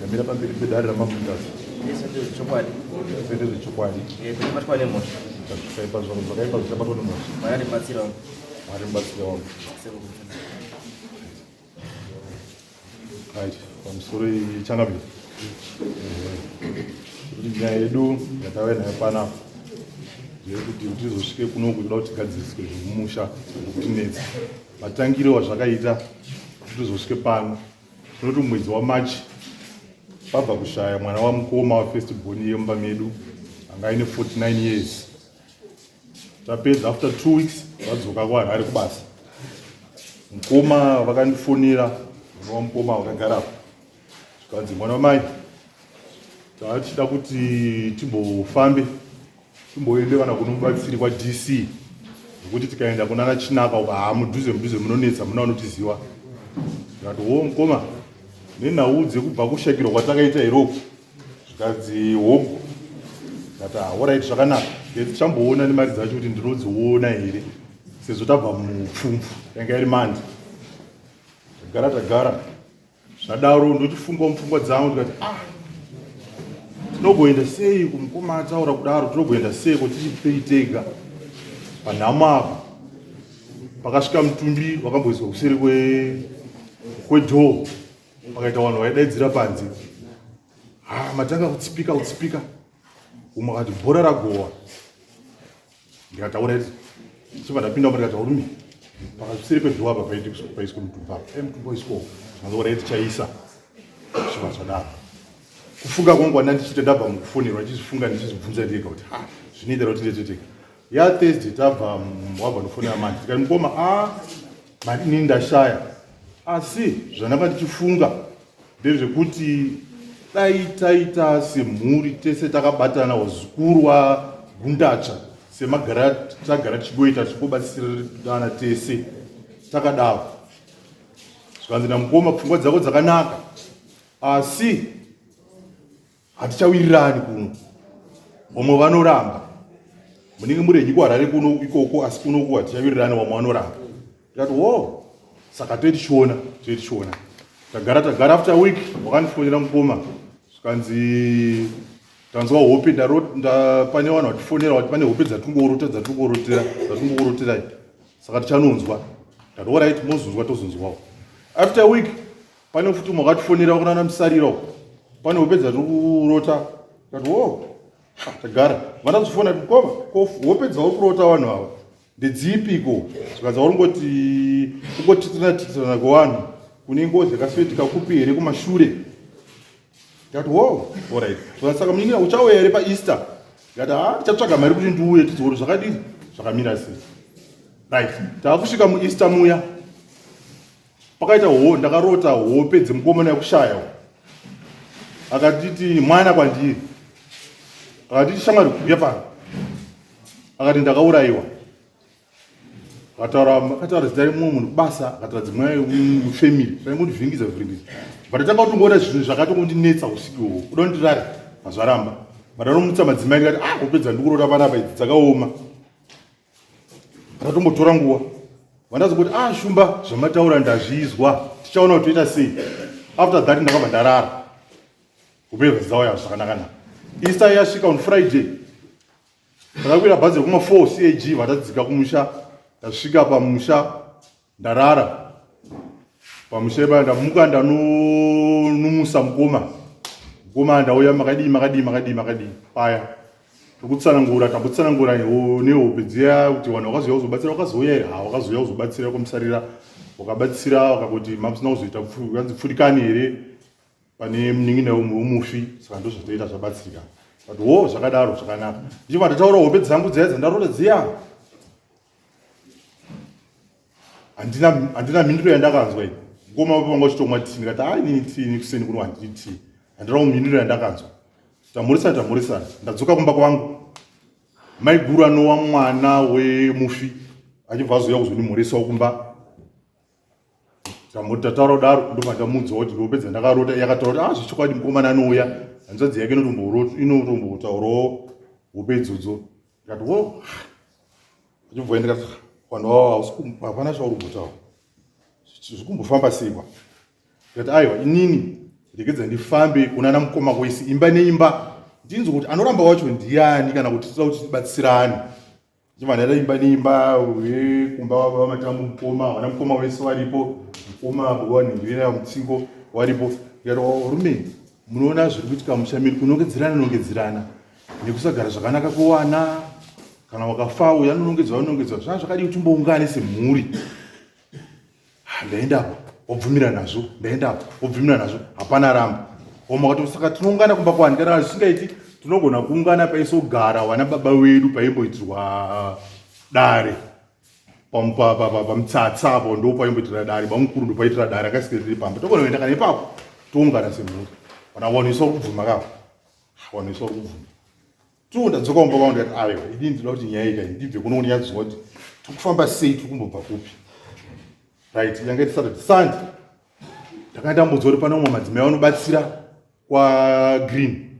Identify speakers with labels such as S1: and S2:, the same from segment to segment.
S1: Ndamira pamberi pedare raMambo Mutasa.
S2: Zvese ndezvechokwadi.
S1: Zvese ndezvechokwadi.
S2: Eh, tinobatwa nemhosva.
S1: Zvakaipa zvakaipa zvichabatwa nemhosva.
S2: Mwari ndibatsire wangu.
S1: Mwari ndibatsire wangu. Right, pamusoro changamire. Kuti nyaya yedu yatauya nayo panapa ndeyekuti tizosvike kunoku toda kuti tigadziriswe zvemumusha zvekutinetsa. Matangiro wazvakaita kuti tizosvike pano tinoti mwedzi wamarch pabva kushaya mwana wamukoma wafirst born yemumba medu anga aine 49 years tapedza after two weeks vadzoka kuharare kubasa mukoma vakandifonera mwana wamukoma vakagarapo zvikanzi mwana wamai tatichida kuti timbofambe timboende kana kuno mubatsiri kwaDC nekuti tikaenda kunana Chinaka uka haa mudhuze mudhuze munonetsa muna vanotiziva ndikati wo mukoma nenhau dzekubva kushakirwa kwatakaita here uku zvikanzi hongu ndikati horait zvakanaka ndichamboona nemari dzacho kuti ndinodziona here sezvo tabva mupfumvu yanga iri mandi tagara tagara Zvadaro ndochifungawo mupfungwa dzangu ndikati ah tinogoenda sei kumukoma ataura kudaro tinogoenda sei ko tichipei tega panhamo apa pakasvika mutumbi wakamboiswa kuseri kwedhoo pakaita vanhu vaidaidzira panze ha matanga kutsipika kutsipika umwe akati bhora ragowa ndikataura chibva ndapinda ndikati varume pakaseri pedhoo apa paiswa mutumbi apa eh, mutumbi waiswawo zvanzi orai tichaisa chibva zvadaro kufunga kwangu kwanda ndichiita ndabva mukufonerwa ndichizvifunga ndichizvibvunza ndega kuti ha zvinoita kuti ndetotega ya thursday tabva wabva ndofonera manje ndikati mukoma a mari inini ndashaya asi zvandanga ndichifunga ndezvekuti dai taita semhuri tese takabatana wazukuru wagundatsva semagara tagara tichingoita tichingobatsirana tese takadaro zvikanzi namukoma pfungwa dzako dzakanaka asi hatichawirirani kuno vamwe vanoramba munenge muri henyu kuharare kuno ikoko asi kunoku hatichawirirani vamwe vanoramba ndikati wo saka toe tichiona toe tichiona tagara tagara after week wakandifonera mukoma zvikanzi tanzwa hope pane vanhu vatifonera vati pane hope dzatingorota dzatingorotera dzatingoroterai saka tichanonzwa ndati orit mozonzwa tozonzwawo after week pane futi umwe akatifonera wakanana musarira uko pane hope dzatiri kurota kati wo ah, tagara vandazofona kuti mukoma ko hope dzauri kurota vanhu ava ndedzipiko zvikanzi vauri ngoti kungotitirana titirana kwevanhu kune ngozi yakasoitika kupi here kumashure ndikati wo orit saka munin'ina uchauya here paeaster ndikati ha ah, ndichatsvaga mari kuti ndiuye tidzione zvakadii zvakamira sei right taakusvika mueaster muya pakaita ho ndakarota hope dzemukomana yekushaya akatiti mwana kwandiri akatiti shamwari kuuya pano akati ndakaurayiwa akataura akataura zita remumwe munhu kubasa akataura dzimwe mufamily zvaingondivhiringidza vhiringidza but atanga kutongoona zvinhu zvakatongondinetsa usiku iwowo kuda kundirare hazvaramba but anomutsa madzimai ndikati ah hope dzandikurota panapa idzi dzakaoma Akatombotora nguva vandazongoti ah shumba zvamataura ndazvizwa tichaona kuti toita sei after that ndakabva ndarara kupedza dzauya zvakanakana easter yasvika on friday ndakakwira bhazi rekuma 4 cag vatadzika kumusha ndasvika pamusha Ndarara pamusha ipaya ndamuka ndanonumusa mukoma mukoma ndauya makadii makadii makadii makadii paya tokutsanangura tambotsanangura nehope dziya kuti vanhu vakazouya kuzobatsira vakazouya here ha vakazouya kuzobatsira kwamusarira wakabatsira vakakuti mamusina kuzoita kanzi pfurikani here pane munin'ina wemufi saka ndozvatoita zvabatsirika but wo zvakadaro zvakanaka ndichibva ndataura hope dzangu dziya dzandarota dziya handina handina mhinduro yandakanzwa ini mukoma vapo vanga vachitomwa tii ndikati a inini tii ini kuseni kuno handidi tii handina mhinduro yandakanzwa tamhoresana tamhoresana ndadzoka kumba kwangu maiguru anowa mwana wemufi achibva azouya kuzondimhoresawo kumba Tataura kudaro ndobva ndamuudzawo kuti ndopedza ndakarota iye akataura kuti ah zvechokwadi mukomana anouya hanzvadzi yake inotombotaurawo hope idzodzo ndikati wo achibva ndikati vanhu vavo hapana chauri kumbotaura zvikumbofamba sei kwa ndikati aiwa inini Regedza ndifambe kunana mukoma kwese imba neimba ndinzwe kuti anoramba wacho ndiyani kana kuti tinoda kuti tibatsirane. Ndibva ndaenda imba neimba kumba vamatambu mukoma vana mukoma vese varipo mukoma vanhingirira mutsingo waripo ndikati varume munoona zviri kuitika musha miri kunongedzerana nongedzerana nekusagara zvakanaka kwewana kana wakafa uyo anonongedzwa anonongedzwa zvaa zvakadii kuti timboungane semhuri. Ah, ndaenda apo wobvumira nazvo ndaenda apo wobvumira nazvo hapana ramba vamwe vakati saka tinoungana kumba kwani kana zvisingaiti tinogona kuungana paisogara vana baba wedu paimboitirwa dare pamutsatsa apo ndo paimboitira dare bamukuru ndo paitira dare akasike riri pamba togona kuenda kana ipapo toungana semhuri vana vanoiswa kubvuma kavo vanoiswa kubvuma True ndadzoka kumba kwangu ndikati aiwa ini ndinoda kuti nyaya iyi ndibve kuno ndinyatsonzwa kuti tiri kufamba sei tiri kumbobva kupi. Right yanga iri Saturday Sunday ndakanga ndambodzwa kuti pane umwe madzimai vanobatsira kwaGreen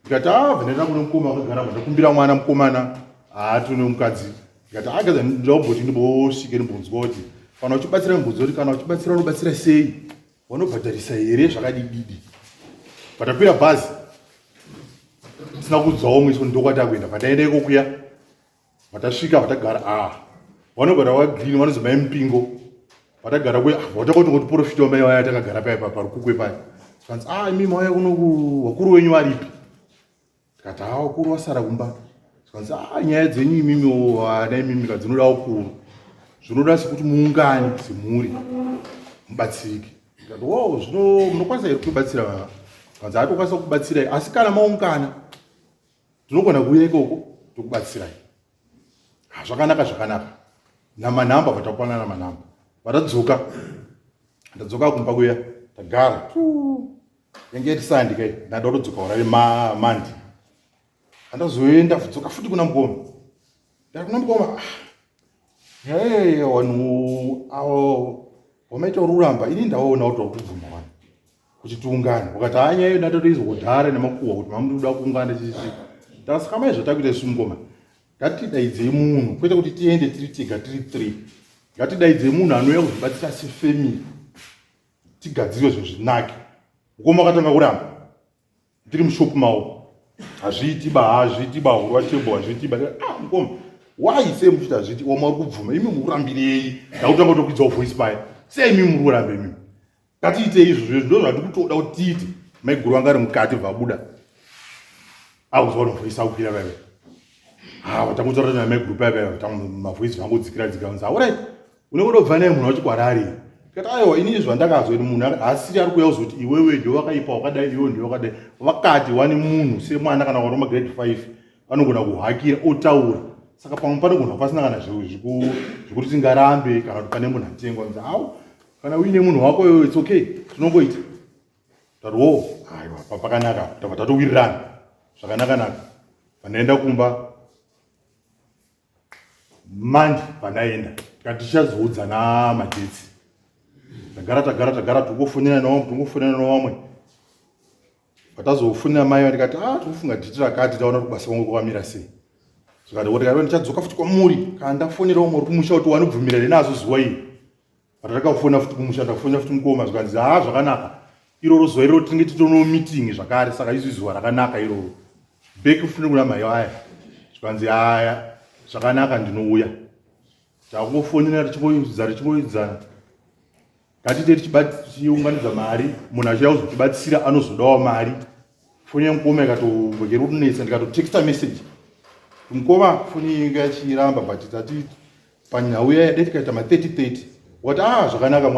S1: ndikati ah bva ndaenda kune mukoma akagara ndakumbira mwana mukomana haatone mukadzi ndikati ah gaza ndinoda kumboti ndimbosvike ndimbonzwa kuti kana uchibatsira ndimbonzwa kuti kana uchibatsira unobatsira sei vanobhadharisa here zvakadididi patakwira bhazi tisina kuudzawo mwiso ndokwatakuenda pataenda iko kuya vatasvika vatagara a ah, vanogara vagreen vanonzi mai mupingo vatagara kuya ah, vatakotongoti mai vaya takagara paya parukukwe paya zvikanzi a ah, imi mauya kunoku vakuru wenyu varipi Tikati haa wakuru wasara kumba. Zvikanzi haa nyaya dzenyu imimi vana imimi ka dzinoda wakuru. Zvinoda sekuti muungane semhuri mubatsirike. Ndikati wow zvino munokwanisa here kubatsira vana? Zvikanzi haa tokwanisa kubatsirai asi kana maungana tinogona kuuya ikoko tokubatsirai. Ha zvakanaka zvakanaka. Namanhamba vatakwana namanhamba. Vatadzoka. Ndadzoka kumba kuya tagara. Yange iri sandi kai ndada kutodzoka urare mandi andazoenda kudzoka futi kuna mukoma ndati kuna mukoma ah, hey, vanhu avo wamaita uri kuramba ini ndaona kuti wakubvuma wani kuti tiungane wakati haa nyaya iyo ndatotoizwa kudhara nemakuhwa kuti mamunoda kuungana chichi ndakasaka mai zvatakuita isu mukoma ngatidaidzei munhu kwete kuti tiende tiri tega tiri three ngatidaidzei munhu anouya kuzobatsira sefamily tigadzire zvinhu zvinake mukoma akatanga kuramba ndiri mushop mawo hazviiti ba hazviiti ba hurwa table hazviiti ba ah mukoma why sei muchiti hazviiti wama uri kubvuma imi mukurambirei ndakutanga kutokwidzawo voice paya sei imi muri kuramba imi ngatiitei izvozvo izvo ndozvatiri kutoda kuti tiite maiguru vanga ari mukati bvabuda akuzwa kuti mavoice akukwira vaive ha vatangotaura namaiguru paya paya vatango mavoice vangodzikira dzikira vanzi aurit unenge unobva naye munhu wacho kwarari tikati aiwa ini zvandakazwa kuti munhu haasiri ari kuuya kuzoti iwewe ndiwe wakaipa wakadai iwewe ndiwe wakadai vakati wani munhu semwana kana waroma grade 5 vanogona kuhakira otaura saka pamwe panogona pasina kana zvekuti tingarambe kana kuti pane munhu atengwa nzi au kana uine munhu wako iwewe its okay tinongoita tati wo aiwa pakanaka tabva tatowirirana zvakanakanaka pandaenda kumba manje pandaenda tikati tichazoudzana magetsi tagara tagara tagara tikungofonera nevamwe tikungofonera nevamwe patazofonera mai ndikati ah tikufunga dhiti rakati taona kuti kubasa kwangu kwakamira sei zvikati ndikati ndichadzoka futi kwamuri kana ndafonera umwe uri kumusha kuti wanobvumira here nazvo zuva iri Patakafona futi kumusha ndakafona futi mukoma zvikanzi haa zvakanaka iroro zuva iroro tinenge titono meeting zvakare saka izvi zuva rakanaka iroro back futi kuna mhai aya zvikanzi haya zvakanaka ndinouya takungofonera tichingoidzana tichingoidzana ngatite tichiunganidza mari munhu achiuya kuzotibatsira anozodawo mari foni yamukoma ikatombogera kutinetsa ndikatotexta message mukoma foni inge yachiramba but tati panhau iya dai tikaita ma 30 30 wati ah zvakanaka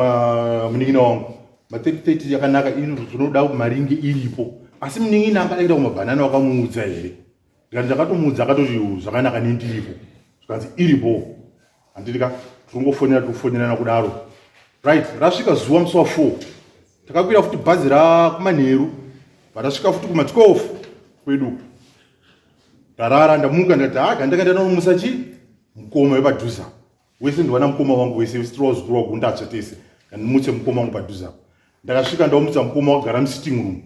S1: munin'ina wangu ma 30 30 yakanaka ino tinoda mari inge iripo asi munin'ina angada kuita kumabhanana wakamuudza here ndikati ndakatomuudza akatoti zvakanaka nendiripo zvikanzi iripo handiti ka tiringofonera tikufonerana kudaro right rasvika zuva musi wa 4 takakwira futi bhazi rakumanheru vatasvika futi kuma 12 kwedu ndarara ndamuka ndikati haga ndakaenda ndanomusa chii mukoma wepadhuze apo wese ndiwana mukoma wangu wese wese tiri wazukuru wagundatsva tese ndimutse mukoma wangu padhuze apo ndakasvika ndaumutsa mukoma wakagara musitting room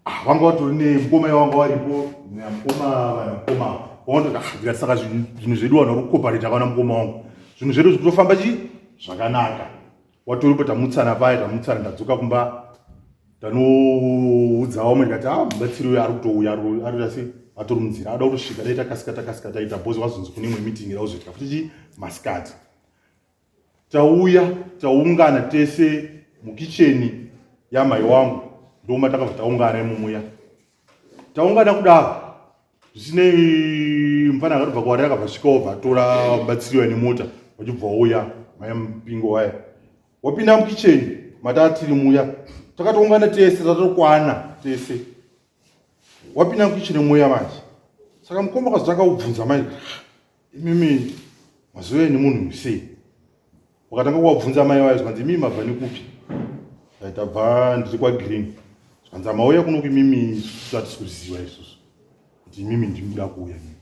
S1: ah, vanga vatori nemukoma wanga waripo namukoma vana mukoma wandoti ah, ndikati saka zvinhu zvedu vanhu vari kukopareta vana mukoma wangu zvinhu zvedu zvikutofamba chii zvakanaka watoripo tamutsana paya tamutsana ndadzoka kumba. Ndanoudza vamwe ndikati ah mubatsiri uyo ari kutouya ari sei atori munzira ada kutosvika dai takasika takasika taita bhozi wazonzi kune imwe meeting ira kuzoitika futi chi masikati. Tauya taungana tese mukicheni yamai wangu ndoma takabva taungana imumuya. Taungana kudaro zvisinei mufana akatobva kuwarira akabva svika obva atora mubatsiri uya nemota vachibva wauya maya mupingo waya. Wapinda mukicheni matatiri muya takatoungana tese tatokwana tese wapinda mukicheni muya manje saka mukoma akazotanga kubvunza manje imimi mazuva eni munhu sei wakatanga kuwabvunza mai wayo zvikanzi imimi mabva nekupi tabva ndiri kwagreen zvikanzi amauya kuno kuimimi isusu hatisi kuziva isusu kuti imimi ndimi kuda kuuya mimi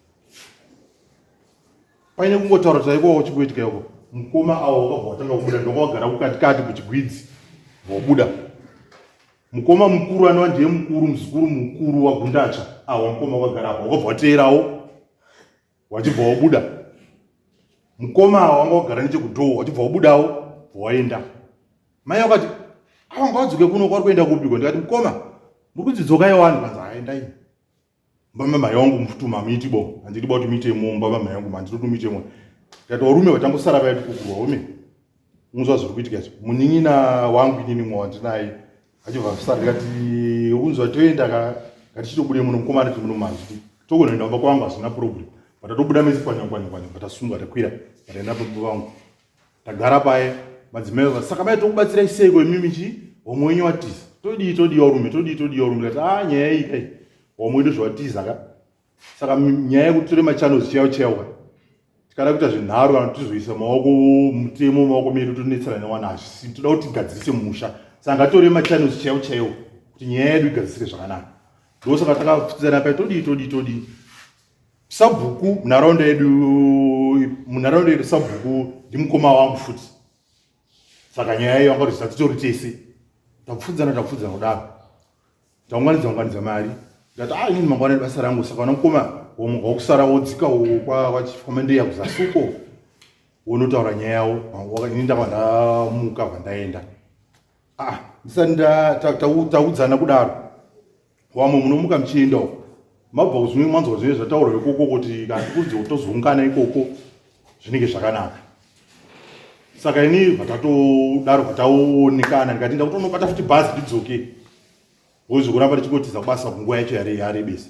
S1: Paine kungotaura chaiko chikuitika ikoko. Mukoma awo wakabva watanga kubuda ndokwagara kukatikati kuchigwidzi vobuda. Mukoma mukuru anova ndiye mukuru muzukuru mukuru waGundatsva awa mukoma wakagara apo wakabva wateerawo wachibva wabuda. Mukoma awa wanga wagara nechekudhoo wachibva wabudawo waenda. Mai wakati awa ngawadzoke kuno kwari kuenda kupiko ndikati mukoma muri kunzi dzokai wani kwanzi haendai. Mumba mamai wangu mufutuma hamuiti bo handidi ba kuti muite mumba mamai wangu handidi kuti muite mo ndikati varume vachangosara vaya tikukuru varume unzwa zviri kuitika izvi munin'ina wangu inini mwa wandinaye achibva sara ndikati unzwa toenda ka ngatichitobude muno mukomana tiri muno manzwi togonoenda kumba kwangu hazvina problem but tatobuda mese kwanya kwanya kwanya patasunga takwira pataenda pamba pangu Tagara paye madzimai vava saka mai tokubatsirai seiko imimi chi homwe wenyu watiza todii todii varume todii todii varume ndikati ah nyaya iyi kai homwe wedu zvawatiza ka saka nyaya yekuti tore machannels chaiwo chaiwo ka tikada kuita zvenharo kana tizoisa maoko mutemo maoko medu tonetsana newana hazvisi toda kuti tigadzirise musha saka ngatore machannels chaiwo chaiwo kuti nyaya yedu igadzirisike zvakanaka ndosaka takapfidzana paye todii todii todii Sabhuku munharaunda yedu munharaunda yedu sabhuku ndimukoma wangu futi saka nyaya iyo angati titori tese tapfudzana tapfudzana kudaro taunganidza unganidza mari ndati ah inini mangwana basa rangu saka vana mukoma womuka wokusara wodzika kwamandeya kuzasi uko wonotaura nyaya yawo ini ndakva ndamuka bva ndaenda ah ndisati taudzana kudaro Wamwe munomuka muchienda uko mabva kuzvimwe manzwa zvinenge zvataurwa ikoko kuti kana tikunzi tozoungana ikoko zvinenge zvakanaka saka ini bvatatodaro bvataonekana ndikati ndakutonobata futi bhazi ndidzoke bhozi kuramba ndichikotiza kubasa kunguva yacho yarebesa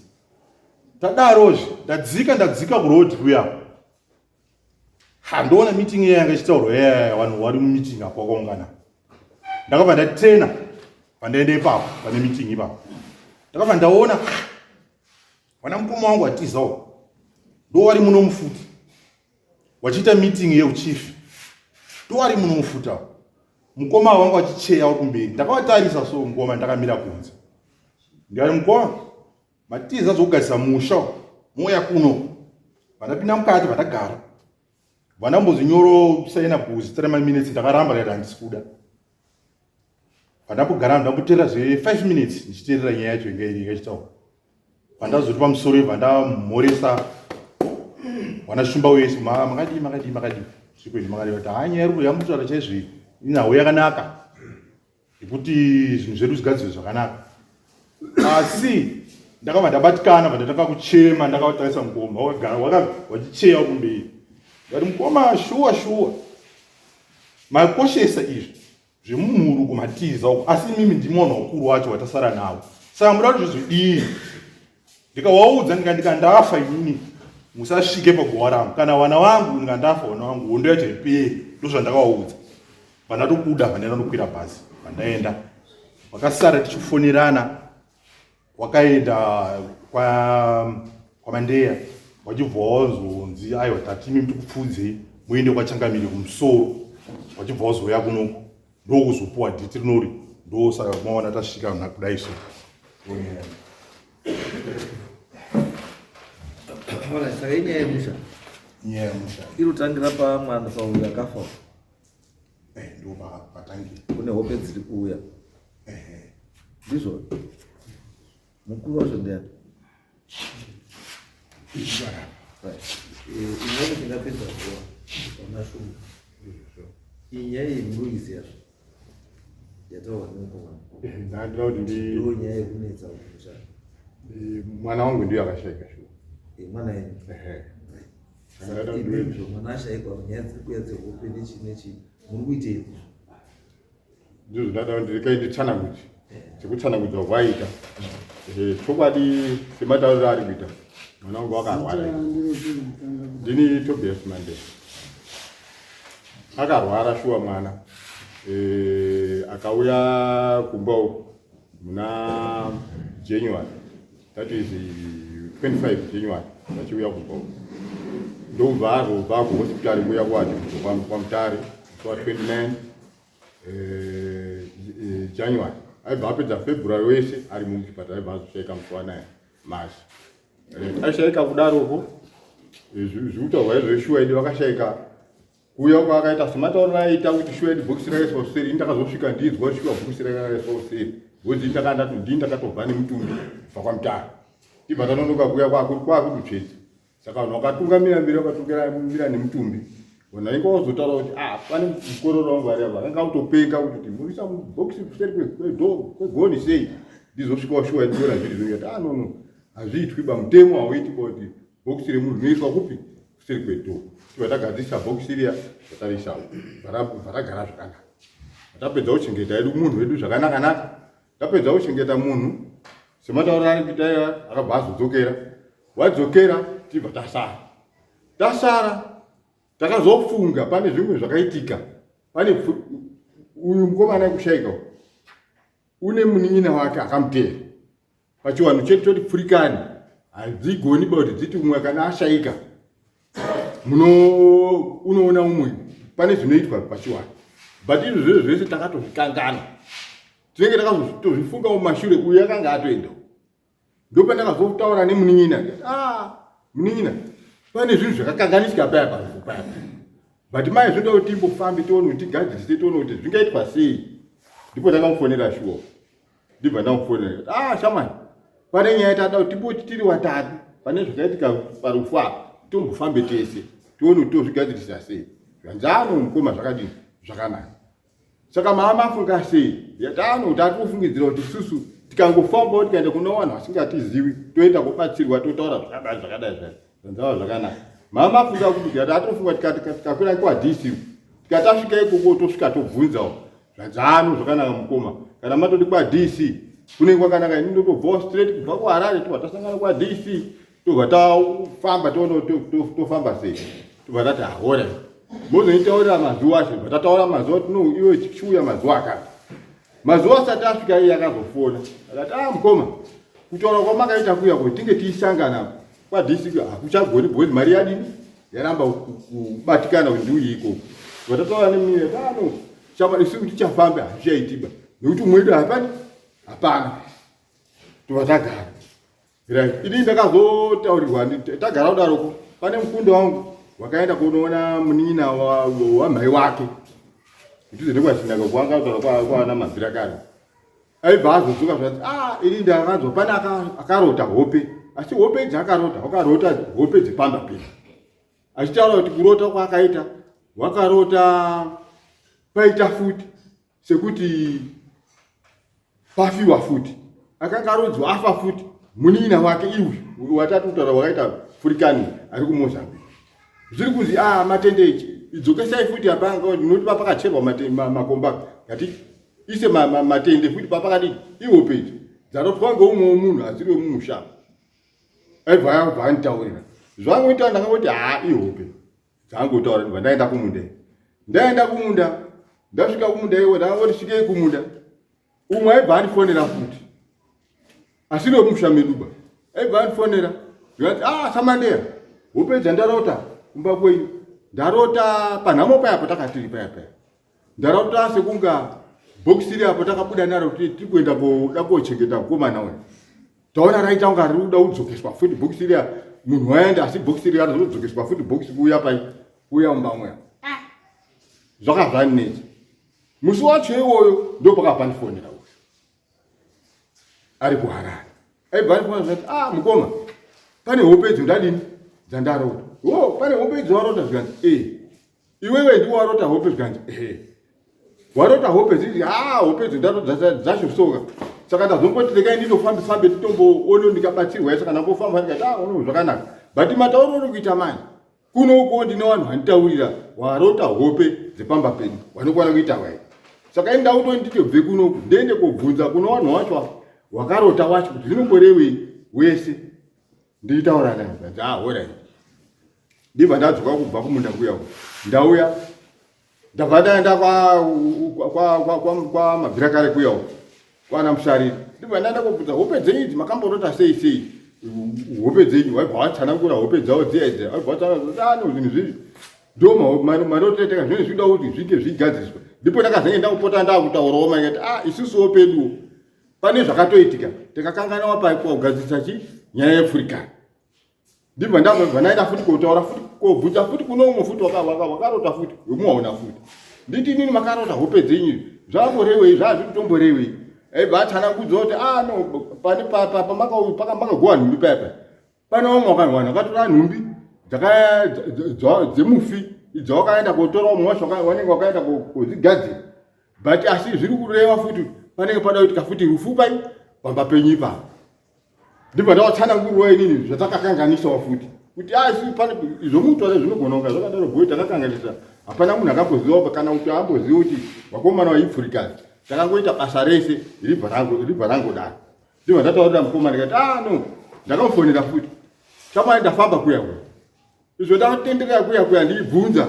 S1: tadarozve ndadzika ndadzika kuroad kuya Ha, ndoona meeting iya yanga ichitaurwa iya vanhu vari mumeeting apo vakaungana. Ndakabva ndatena pandaenda ipapo pane meeting ipapo. Ndakabva ndaona vana mukoma wangu atizawo ndo vari muno mufuti wachiita meeting yeuchief ndo vari muno mufuti apo mukoma wangu achicheya uri kumberi ndakavatarisa so mukoma ndakamira kunze ndikati mukoma Matiza zvokugadzisa musha mouya kuno. Vandapinda mukati vandagara. Vandambozi nyoro kusaina kuzita remaminutes ndakaramba ndikati handisi kuda. Vandambogara ndamboteerera zve 5 minutes ndichiteerera nyaya yacho inga iri ingachitaura. Vandazoti pamusoro vandamhoresa vana shumba wese makadii makadii makadii zvikweni makadii vati haa nyaya iri yamutaura chaizvo iyi inhau yakanaka. yekuti zvinhu zvedu zvigadzirwe zvakanaka asi ndakabva ndabatikana bva ndatanga kuchema ndakatarisa mukoma wakagara wachicheya kumberi ndikati mukoma shuwa shuwa makoshesa izvi zvemumhuru kumatiza uko asi imimi ndimi wanhu wakuru wacho watasara nawo saka muda kuti zvizodii ndikawaudza ndika ndikandafa inini musasvike paguva rangu kana vana vangu ndikandafa vana vangu hondo yacho haiperi ndozvandakawaudza Pandatobuda pandaenda ndokwira bhazi pandaenda vakasara tichifonerana wakaenda kwa kwamandeya wachibva wazonzi aiwa tati imi tikupfuudzei muende kwachangamire kumusoro wachibva wazouya kunoku ndokuzopuwa dhiti rinori ndosaka maona tasvika kudai so
S2: saka inyaya yemusha
S1: nyaya yemusha
S2: inotangira pamwana pauyo akafa
S1: Eh, ndo patangira
S2: kune hope dziri kuuya ndizvo mukuru wacho ndiani imweni tingapedza zuva ona shumba iyi nyaya iyi munoiziva. Yataurwa nemukomana.
S1: Ndandira kuti ndi
S2: Ndiyo nyaya yekunetsa kumusha.
S1: Mwana wangu ndiyo akashaika shuwa.
S2: Mwana yenyu.
S1: Ehe.
S2: Saka imimizvo mwana ashaikwa, nyaya dziri kuuya dzehope nechii nechii, muri kuitei?
S1: Ndizvo ndada kuti rekai nditsanangudze sekutsanangudza kwaita. Chokwadi, sematauriro ari kuita, mwana wangu wakarwara. Ndini Tobias Mandela. Akarwara shuwa mwana. Akauya kumba uku muna January, that is 25 January. Achiuya kumba uku, ndobva azobva kuhospitari kuya kuadhibhuzo kwaMutare musi wa29 January. Aibva apedza February wese ari muchipatara, aibva azoshaika musi wa9 March. Aishaika kudaroko, zvikutaurwa izvo, shuwa idi vakashaika kuuya kwaakaita, sematauriro aita kuti shuwa idi bhokisi rakaiswa kuseri. Ini ndakazosvika ndinzwa kuti shuwa bhokisi rakaiswa kuseri, because ndini ndakatobva nemutumbi kubva kwaMutare. Tibva tanonoka kuuya kwakudutsvedza. Saka vanhu vakatungamira mberi, vakatungamira nemutumbi. Vanhu vainge vazotaura kuti, ah, pane mukororo wangu ari apa akanga kutopenga kuti murisa mubhokisi kuseri kwegoni sei. Ndizosvikawo shuwa ndiona zviri zvo, ah, no, hazviitwi ba, mutemo hauiti ba kuti bhokisi remunhu rinoiswa kupi, kuseri kwedoor. Tibva tagadzirisa bhokisi riya, tatarisawo, bva tagara zvakanaka. Tapedza kuchengeta yedu munhu wedu zvakanaka-naka. Tapedza kuchengeta munhu sematauriro ari kuita iya, akabva azodzokera. Wadzokera, tibva tasara. Tasara, takazofunga pane zvimwe zvakaitika. Pane uyu mukomana wekushaika une munin'ina wake akamuteera. Pachiwanhu chedu toti pfurikani hadzigoni ba kuti dziti umwe kana ashaika muno unoona umwe. Pane zvinoitwa pachiwanhu, but izvo zvese zvese takatozvikangana. Tinenge takazotozvifunga mumashure, uyu akanga atoenda. Ndopandakazotaura nemunin'ina, ah, munin'ina, pane zvinhu zvakakanganisika paya parufu paya, but mai zvinoda kuti timbofambe tione kuti tigadzirise, tione kuti zvingaitwa sei. Ndipo ndakamufonera shuwa. Ndibva ndamufonera, ah, shamani, pane nyaya tada kuti timboti tiri watatu. Pane zvakaitika parufu apa, tombofambe tese tione kuti tozvigadzirisa sei. Zvanzano mukoma, zvakadini? Zvakanaka. Saka maa mafunga sei? Yatano kuti atofungidzira kuti isusu tikangofambawo, tikaenda kuno vanhu vasingatizivi, toenda kubatsirwa, totaura zvakadai zvakadai zvai. Zvanzava zvakanaka. Maa mafunga kuti atofunga tikakwira kwaDC, tikatasvika ikoko, tosvika tobvunzawo. Zvanzano zvakanaka mukoma, kana matoti kwaDC kunenge kwakanaka, ini ndotobvawo straight kubva kuHarare, tobva tasangana kwaDC, tobva tafamba, toona tofamba sei. Tobva tati ahora, mozoitaurira mazuva acho. Bva tataura mazuva kuti no, iwe chiuya mazuva akati. Mazuva asati asvika, iye akazofona akati, ah, mukoma, kutaura kwamakaita kuya kuti tinge tiisangana kwaDC hakuchagoni, because mari yadini, yaramba kubatikana kuti ndiuye ikoko. Bva tataura nemine ano chama isu kuti tichafambe hazvichaitiba, nekuti umwe wedu hapani, hapana. Tobva tagara. Right, ini ndakazotaurirwa, tagara kudaroko, pane mukunda wangu wakaenda kunoona munin'ina wamhai wake kudhuze nekwaChinaka, kwanga kutaura kwana mabvira kare. Aibva azodzoka zvati, ah, ini ndakanzwa pane akarota hope, asi hope idzi akarota, wakarota hope dzepamba pedu, achitaura kuti kurota kwaakaita, wakarota paita futi sekuti pafiwa futi, akanga arodzwa afa futi munin'ina wake iuyu watatu kutaura wakaita furikani ari kuMozambique. Zviri kunzi, a ah, matende ichi idzokesai futi apa, noti papakacherwa makomba ngati ise matende futi papakadii. Ihope idzi dzarotwa ngeumwewo munhu asiri wemumusha. Aibva abva anditaurira zvangoita, ndakangoti, haa, ihope dzangotaura. Ndibva ndaenda kumunda. Ndaenda kumunda, ndasvika kumunda iwo, ndakangoti svikei kumunda, umwe aibva andifonera futi asiri wemusha meduba. Aibva andifonera ndikati, ah, samandeya, hope dzandarota kumba kwenyu, ndarota panhamo paya patakatiri paya paya, ndarota sekunga bhokisi iri apo takabuda naro tiri kuenda koda kochengeta mukomana uyu, taona raita kunga riri kuda kudzokeswa futi bhokisi riya. Munhu waenda, asi bhokisi riya rizodzokeswa futi, bhokisi kuuya pai, kuuya mumba muya. Zvakazvaninetsa. Musi wacho iwoyo ndo pakabva ndifonera uyu ari kuHarare. Aibva andifonera zvati, ah, mukoma, pane hope idzo ndadini, dzandarota. O, pane hope idzo warota? Zvikanzi, e, iwewe ndiwo warota hope? Zvikanzi, ehe.
S3: Warota hope dziri ah hope dzindato dzacho soka. Saka ndazomboti regai ndinofambe fambe titomboone ndikabatsirwa saka ndambofamba ndikati ah ono zvakanaka. But matauro uri kuita manje. Kuno uko ndine vanhu vanditaurira warota hope dzepamba pedu vanokwana kuita vai. Saka ini ndakuto nditobve kuno ndiende kobvunza kuno vanhu wacho wakarota wacho kuti zvinomborewei wese. Nditaura naye ndikati ah horai. Ndibva ndadzoka kubva kumunda kuya uko. Ndauya ndabva ndaenda kwamabvira kare kuya uko kwana musariri ndibva ndaenda kobvunza hope dzenyu idzi makamborota sei sei hope dzenyu waibva watsanangura hope dzavo dziya idzi waibva watsanangura ano zvinhu zvivi ndo maroteteka zvinhu zvinoda kuti zvinge zvigadziriswa ndipo ndakazenge ndakupota ndakutaurawo maikati ah isusuwo peduwo pane zvakatoitika tikakanganwa pakugadzirisa chi nyaya yepfurikani ndibva ndabva ndaenda futi kotaura futi kobvunza futi kuno umwe futi wakarota futi wemuwaona futi nditi inini makarota hope dzenyu zvakorewei zvazvikutomborewei aibva atsanangudza kuti ah no pane pamakagowa nhumbi paya paya pane vamwe wakanwana vakatora nhumbi dzemufi dzawakaenda kotora umwe wacho wanenge wakaenda kodzigadzira but asi zviri kureva futi panenge pada kuitika futi rufu pai pamba penyu ipapo ndibva ndawatsanangurwa inini zvatakakanganisawo futi kuti asi ah, pane zvomutora zvinogona kunga zvakadaro bhoyi takakanganisa hapana munhu akamboziva kana kuti amboziva kuti vakomana vaipfurikazi takangoita basa rese ribva rangodaro ndibva ndataurira mukoma ndikati ah no ndakamufonera futi chamai ndafamba kuya kuya izvo ndatenderera kuya kuya ndiibvunza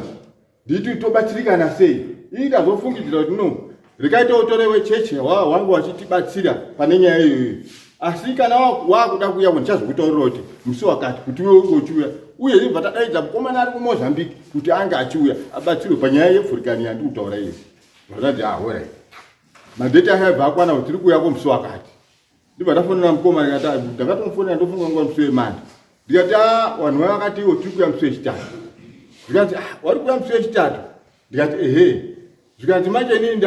S3: nditi tobatsirikana sei ii ndazofungidzira kuti no rekaita utore wechechi wangu wachitibatsira pane nyaya iyoyo asi kana wakuda kuya ndichazokutaurira kuti musi wakati kuti uye unge uchiuya uye ibva tadaidza mukomana ari kumozambique kuti ange achiuya abatsirwe panyaya yepfurikani yandiri kutaura iyo vakati ahorai ah, madheti aya abva akwana kuti tiri kuuya ko musi wakati ndibva ndafonera mukoma ndikati ah, ndakatomufonera ndofunga nguva musi wemande ndikati a ah, vanhu vaya vakati iwo tiri kuuya musi wechitatu ndikati ah, wari kuuya musi wechitatu ndikati ehe zvikanzi manje inini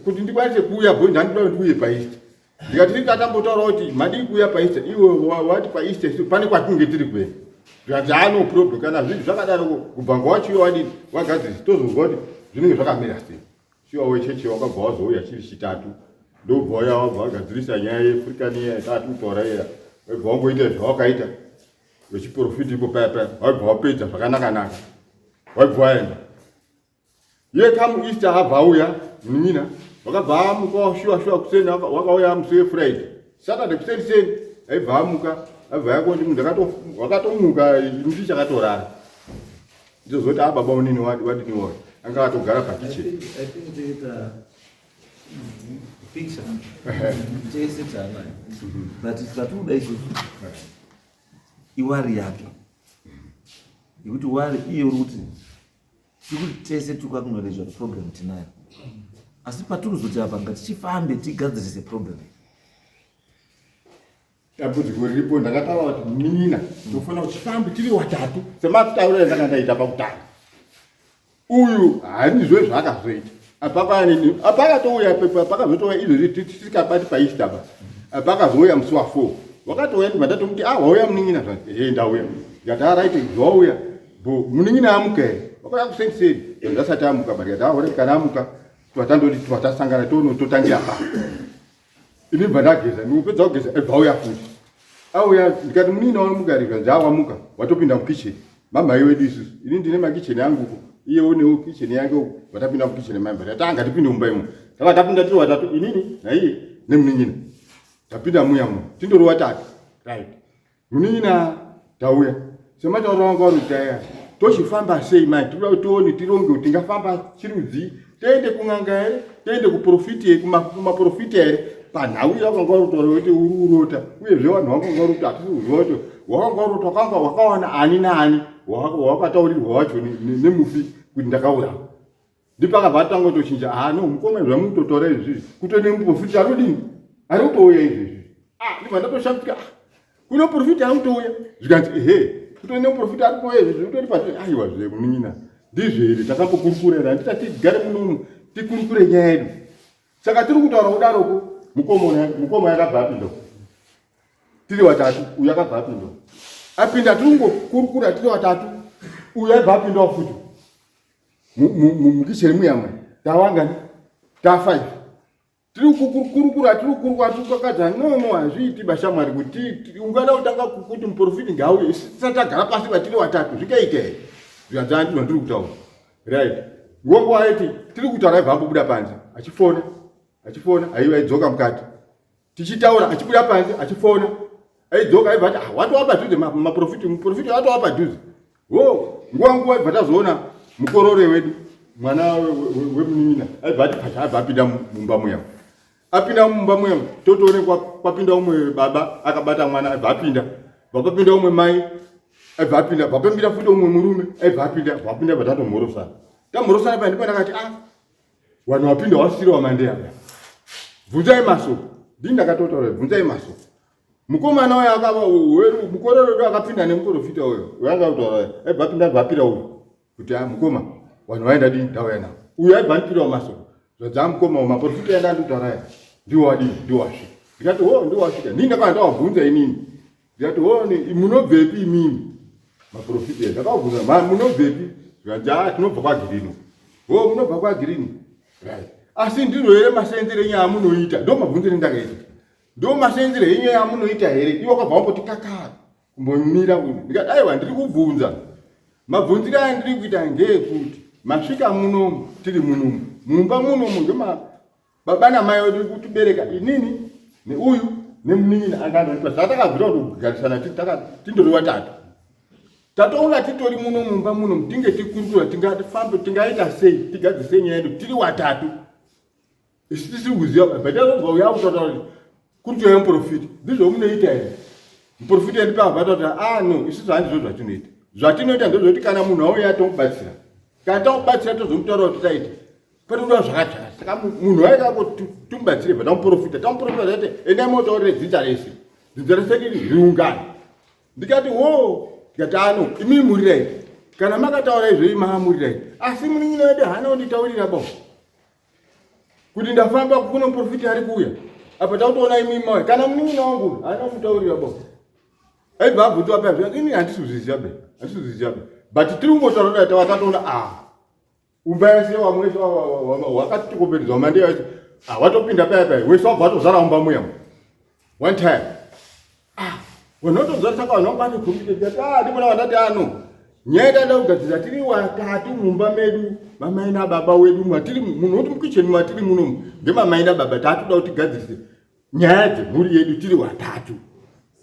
S3: kuti ndikwanise kuuya bho ndandinoda kuti ndiuye paeaster ndikati ini tatambotaura kuti madii kuuya paeaster iwe wati paeaster isu pane kwatinenge tiri kuenda zvikanzi haa no problem kana zvinhu zvakadaro kubva nguva wachiuya wadini wagadzirisa tozonzwa kuti zvinenge zvakamira sei Shuwa wechechi wakabva wazouya chiri chitatu ndobva wauya wabva wagadzirisa nyaya yeafrican iya yatati kutaura iya waibva wangoita zvawakaita wechiprofiti ipo paya paya waibva wapedza zvakanakanaka waibva waenda ye come easter abva auya munin'ina wakabva amuka shuwa shuwa kuseni wakauya musi wefriday saturday kuseni seni aibva amuka aibva yakondi munhu wakatomuka ndichakatorara ndozoti a ah, baba unini wadini wayo anga atogara pakichen
S2: picture tese taanayo but zvatinoda isusu iwari yake yekuti wari iye uri kuti tiri kuti tese tiri kuacknowledge kuti problem tinayo asi patiri kuzoti apa ngatichifambe tigadzirise problem
S3: Dambudziko riripo ndakataura kuti munin'ina tofanira kuti tifambe tiri watatu sematauriro andanga ndaita pakutanga. Uyu handizvo zvaakazoita. Apa akatouya pakazotouya izvozvi tisikabati paEaster ba. Apa akazouya musi wa 4. Wakatouya ndibva ndatomuti ah wauya munin'ina zvanzi ehe ndauya. Ndikati ah right zvauya. Bo munin'ina amuka here? Wakauya kuseni seni. Ndasati amuka but ndikati ah alright kana amuka twatandoti twatasangana tono totangira pa. Ini bva ndageza, ndikupedza kugeza ebva auya futi. Auya ndikati munini wamuka here zvanzi awamuka watopinda mukitchen. Mama wedu isusu. Ini ndine makitchen angu uko. Iye unewo kitchen yake uko. Watapinda mukitchen mama. Ndati anga tipinde mumba imo. Tava tapinda tiri watatu inini naiye nemunin'ina. Tapinda muya muno. Tindori watatu. Right. Munin'ina tauya sematauro wangu ari kuti aya tochifamba sei mai tikuda kuti tione tironge kuti tingafamba chirudzii tiende kun'anga here tiende kuprofiti kumaprofiti here panhau iyo wakanga uri kutaura kuti uri urota uyezve vanhu vakanga uri kuti hatisi kuziva kuti wakanga urota wakanga wakawana ani naani wakataurirwa wacho nemufi kuti ndakaurawa ndipo akabva atanga kutochinja ah no mukoma zvamukutotaura izvi kutone muprofiti ari kudini ari kutouya izvezvi ah ndibva ndatoshamisika ah kune muprofiti ari kutouya zvikanzi ehe kutone muprofiti ari kutouya izvezvi utori pati aiwa zve munin'ina ndizvo here takambokurukura here handiti tigare munomu tikurukure nyaya yedu saka tiri kutaura kudaroko mukoma mukoma yakabva apinda tiri watatu uyu akabva apinda apinda tiri kungokurukura tiri watatu uyu aibva apindawo futi mukicheni muya mwe tawangani Ta 5 tiri kukurukura, tiri kukurukura, tiri kukakadza. No, no, hazviiti bashamwari kuti ungada kutanga kuti muprofiti ngauye isu tisati tagara pasi vatiri watatu, zvingaita here? Zvikanzi handizvo ndiri kutaura. Right, nguva aiti tiri kutaura aibva ambobuda panze achifona, achifona, aiwa aidzoka mukati tichitaura, achibuda panze achifona, aidzoka, aibva ati ah, watova padhuze maprofiti, muprofiti watova padhuze. Wo nguva nguva ibva tazoona mukorore wedu, mwana wemunin'ina, aibva ati pacha, aibva apinda mumba muya. Apinda mumba muya, totoone kwapinda umwe baba akabata mwana, aibva apinda. Bva papinda umwe mai, aibva apinda. Bva papinda futi umwe murume, aibva apinda. Bva apinda, bva tatomhorosana. Tamhorosana paya ndipo ndakati ah, vanhu vapinda wasiri wamandeya, bvunzai masoko. Ndini ndakatotaura, bvunzai masoko. Mukomana uyo akava mukororo wedu akapinda nemuprofita uyo wanga kutaura, aibva apinda, abva apira uyu kuti a ah, mukoma, vanhu vaenda dii, ndauya navo. Uyu aibva andipirawo masoko, zvadza mukoma, maprofita enda andikutaura aya ndiwo wadii, ndiwo wasvika. Ndikati ho, ndiwo wasvika. Ndini ndakava ndawabvunza inini, ndikati ho, munobvepi imimi maprofita? Ndakavabvunza, munobvepi? Zvikanzi a ah, tinobva kwagirini. Ho, munobva kwagirini, right. Asi ndiro here masenzere enyu amunoita? Ndo mabvunzire ndakaita, ndo masenzere enyu amunoita here? Iwo wakabva wamboti kaka kumbomira. Ndikati aiwa, ndiri kubvunza. Mabvunzire aya ndiri kuita ngeekuti masvika munomu, tiri munomu mumba munomu, ngema baba namai vedu kutibereka, inini neuyu nemunin'ina angandonipa. Zvatakabvira kugarisana tindori watatu, tatoona titori muno mumba muno, tinge tikurukura, tingafambe, tingaita sei, tigadzise nyaya yedu tiri watatu. Isu tisiri kuziva, but tazonzwa uya kutaura kuti kuri kutoya muprofita. Ndizvo munoita here muprofita? Ndipa abata kuti ah no, isusu handizvo zvatinoita. Zvatinoita ndezvekuti kana munhu auya tomubatsira, kana tamubatsira tozomutaura kuti taita panoda zvakati zvakati. Saka munhu waikako tumubatsire, bva tamuprofita, tamuprofita zvaite, endai motaurire dzinza rese, dzinza rese riri riungane. Ndikati wo, ndikati ano imi murirai, kana makataura izvo imaamurirai. Asi munin'ina wedu haana kunditaurira bo kuti ndafamba kuno muprofiti ari kuuya apa, takutoona imi mauya. Kana munin'ina wangu haana kumutaurira bo, aibva abvutiwa paya zvikanzi ini handisi kuzviziva be, handisi kuzviziva be, but tiri kungotaura tava tatoona ah umba yese wamwe wese wakatikomberedza wamandeya wese ah watopinda paya paya, wese wabva watozara umba muya one time. Ah, vanhu vatozara. Saka vanhu vanga vane committed ati ah, ndipona vandati ano nyaya dada kugadzirisa tiri watatu mumba medu, mamai nababa wedu matiri munhu woti mukicheni matiri munomu ngemamai nababa, tatoda kuti tigadzirise nyaya dzemhuri yedu tiri watatu.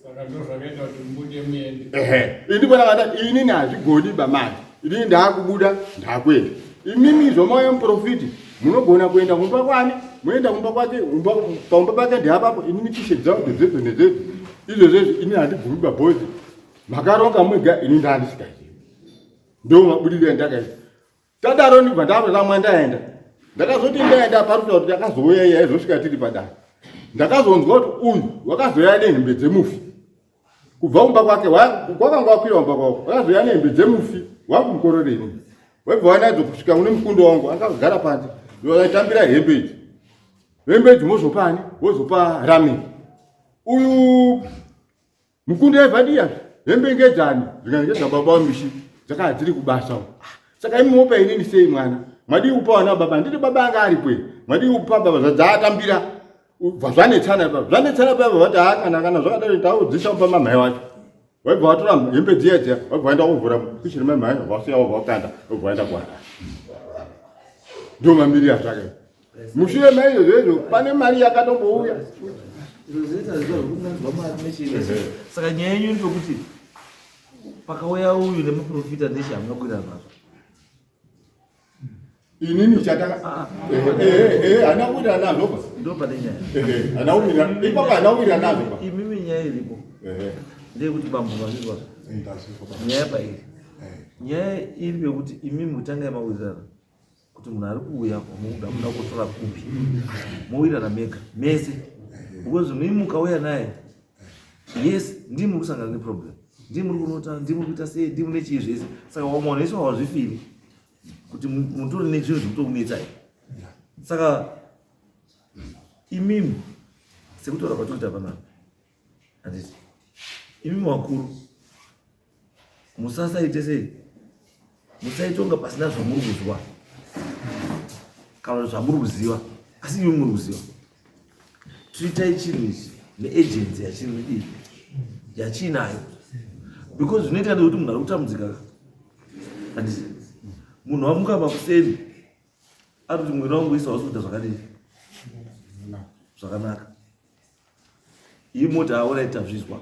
S4: Saka ndozvakaita kuti mubude muende.
S3: Ehe, indipona vata inini hazvigoni bamai, inini ndaakubuda, ndaakuenda. Imimi zvomauya muprofiti, munogona kuenda kumba kwani, muenda kumba kwake, paumba pake ndeapapo. Inini kishe dzangu ndedzedzo nedzedzo izvozvo, inini handibvumi babhozi, makaronga mwega, ini ndaandisikazivi. Ndo mabudiro andakaita. Tadaro ndibva ndaramwa ndaenda. Ndakazoti ndaenda paruta kuti ndakazouya iye aizosvika tiri padare. Ndakazonzwa kuti uyu wakazoya nehembe dzemufi kubva kumba kwake, kwakanga wakwira kumba kwako, wakazoya nehembe dzemufi wangu mukorore ini, waibva wanadzo kusvika kune mukundo wangu angagara panze, waitambira hembe idzi, hembe idzi mozopani, wozopa rami uyu mukundo yaivhadiya, hembe ngedzani? Zvikanzi ngedzababa wamishi, dzakanga dziri kubasa. Ah, saka imi mopa inini sei mwana? Mwadii kupa vana baba? Nditi baba anga aripo here? Mwadii kupa baba? Zvadzaatambira, bva zvanetsana pa, zvanetsana pa, vati haa, kana zvakadaro taudzisa kupa mamhai wacho. Waibva watora hembe dziya dziya, waibva waenda kuvhura kuchiri mamhai, wasiya, wabva wakanda, wabva waenda kuharare. Ndo mamirira zvake mushure maizvozvo izvo pane mari yakatombouya.
S2: Saka nyaya yenyu iri pekuti pakauya uyu nemuprofita nechi hamuna kuwirirana nazvo.
S3: Inini chataka hana kuwirirana nazvo ba.
S2: Ndo pane nyaya.
S3: Hana kuwirirana ipapo, hana kuwirirana nazvo ba.
S2: Imimi nyaya iripo ndeyekuti bambo vazvizwa nyaya pairi. Nyaya iri yekuti imimi kutangai mawirirana kuti munhu ari kuuya kwamuda muda kutora kupi, mowirirana mega mese, because mimi mukauya naye, yes, ndii muri kusangana neproblem, ndii muri kunota, ndii muri kuita sei, ndii mune chii zvese. Saka wamwe vanhu vese hawazvifili kuti mutori nezvinhu zvekutokunetsai. Saka imimi sekutaura kwatikuita panapa, handiti imimi wakuru musasaite sei, musaitonga pasina zvamuri kuzwa kana kuti zvamuri kuziva. Asi iwe muri kuziva tuitai chinhu ichi neagency yachiri kudii yachiinayo because zvinoita ndekuti munhu ari kutambudzika handiti munhu wamuka makuseni ari kuti mwiri wangu isa wasi kuita zvakadii zvakanaka iyi mota aorai tazvizwa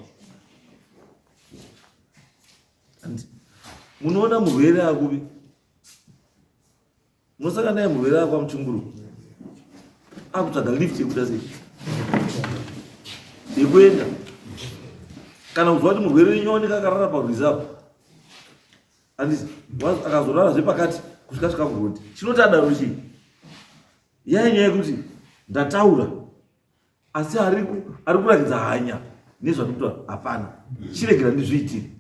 S2: munoona murwere akuvi Munosaka naye murwere akwa muchunguru akutsvaga lift yekuita sei yekuenda kana kuzwa kuti murwere wenyu aoneka akarara parwizi apo andisi akazorara zvepakati kusvika svika kurodi chinoti adaro chii yai nyaya yekuti ndataura asi ari kurakidza hanya nezvandikutaura hapana chiregera ndizviitire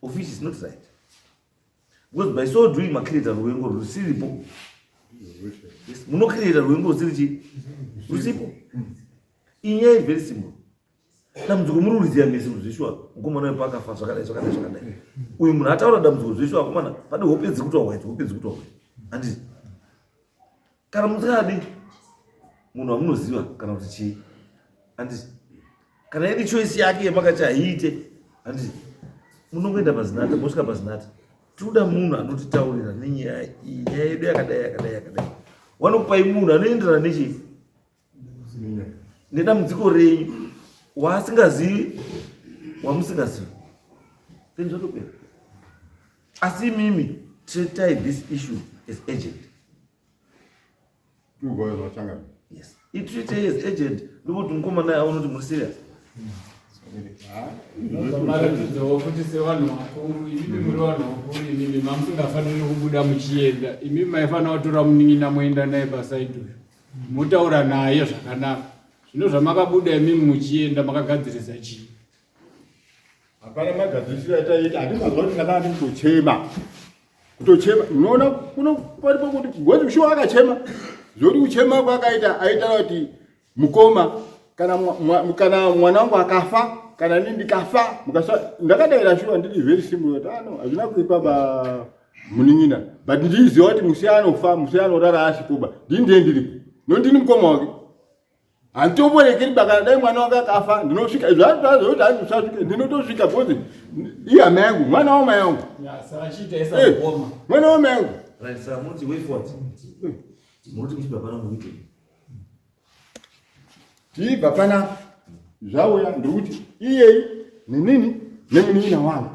S2: of which is not right because by so doing macreata ruvengo rusiripo. Yes, munocreata ruvengo rusiri chii rusipo. Inyaya is very simple. Dambudziko muri kuriziva mese kuti zveshuwa mukomana wepo akafa zvakadai zvakadai zvakadai. Uyu munhu ataura dambudziko zveshuwa akomana pane hope dziri kutaurwa idzi, hope dziri kutaurwa idzi. Handiti kana musingadi munhu wamunoziva kana kuti chii, handiti kana iri choice yake yemakati haiite, handiti munongoenda pazinata, mosvika pazinata, tinoda munhu anotitaurira nenyaya iyi, nyaya yedu yakadai yakadai yakadai. Wanokupai munhu anoenderana nechii nedambudziko renyu waasingazivi wamusingazivi, then zvatopera. Asi imimi treatai this issue as agent. Yes, itreat as agent ndokuti mukomana aone kuti muri serious.
S4: Maratidzawo futi sevanhu vakuru, imimi muri vanhu vakuru, imimi mamusingafaniri kubuda muchienda, imimi maifanira kutora munin'ina moenda naye pasaidi uyu motaura naye zvakanaka. Zvino zvamakabuda imimi muchienda makagadzirisa chii?
S3: Hapana magadzirisiro ataiita, handimazwa kuti ndakanga ndiri kutochema, kutochema. Unoona kuno paripo kuti ngozi shuwa akachema zvekuti kuchema kwaakaita aitaura kuti mukoma kana kana mwana wangu akafa kana ini ndikafa mukasa. Ndakadaira shuwa ndiri very simple kuti ano ah, hazvina kuipa ba munin'ina, but ndiiziva kuti musi anofa, musi anorara asipoba, ndini ndiye ndiripo, nondini mukoma wake, handitomborekeri ba. Kana dai mwana wangu akafa ndinosvika izvo zvakuti usasvike, ndinotosvika because ihama yangu, mwana wamai yangu, mwana wamai yangu. Tibva panapa zvauya ndikuti iyei nenini nemunin'ina wangu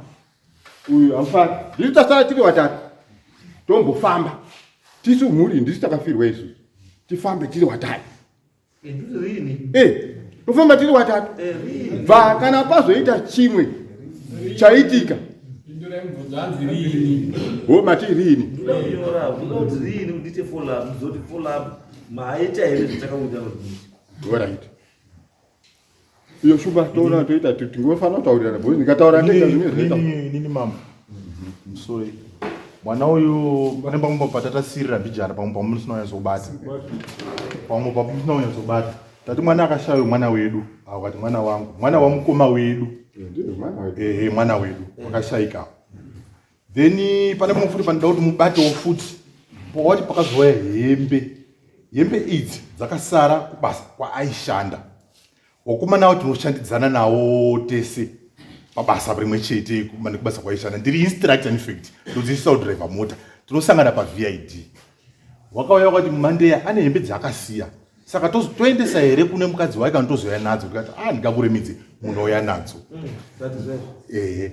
S3: uyu amufari ndisi tasara tiri watatu, tombofamba tisu mhuri, ndisi takafirwa isu, tifambe tiri watatu, tofamba tiri watatu bva kana pazoita chimwe chaitika. Ho mati riini? Right, iyo shumba toona toita tingofanira kutaurirana because ndikataura ndega zvimwe zvoita.
S1: Inini mambo musore mwana uyu pane pamwe patatasirira mbijana, pamwe pamusina kunyatsobata, pamwe pamusina kunyatsobata. Tati mwana akashaya mwana wedu, akati mwana wangu, mwana wamukoma wedu, ehe, mwana wedu wakashayika. Then pane pamwe futi panoda kuti mubatewo futi pawati pakazouya hembe, hembe idzi dzakasara kubasa kwaaishanda. Wakomana avo tinoshandidzana nawo tese pabasa rimwe chete nekubasa kwaishanda, ndiri instructor, in fact ndodzidzisa kudriver mota, tinosangana paVID. Wakauya wakati Mandeya ane hembe dzaakasiya, saka toendesa here kune mukadzi wake kana tozouya nadzo? Ndikati a ah, ndingakuremidze, munouya nadzo. Ehe,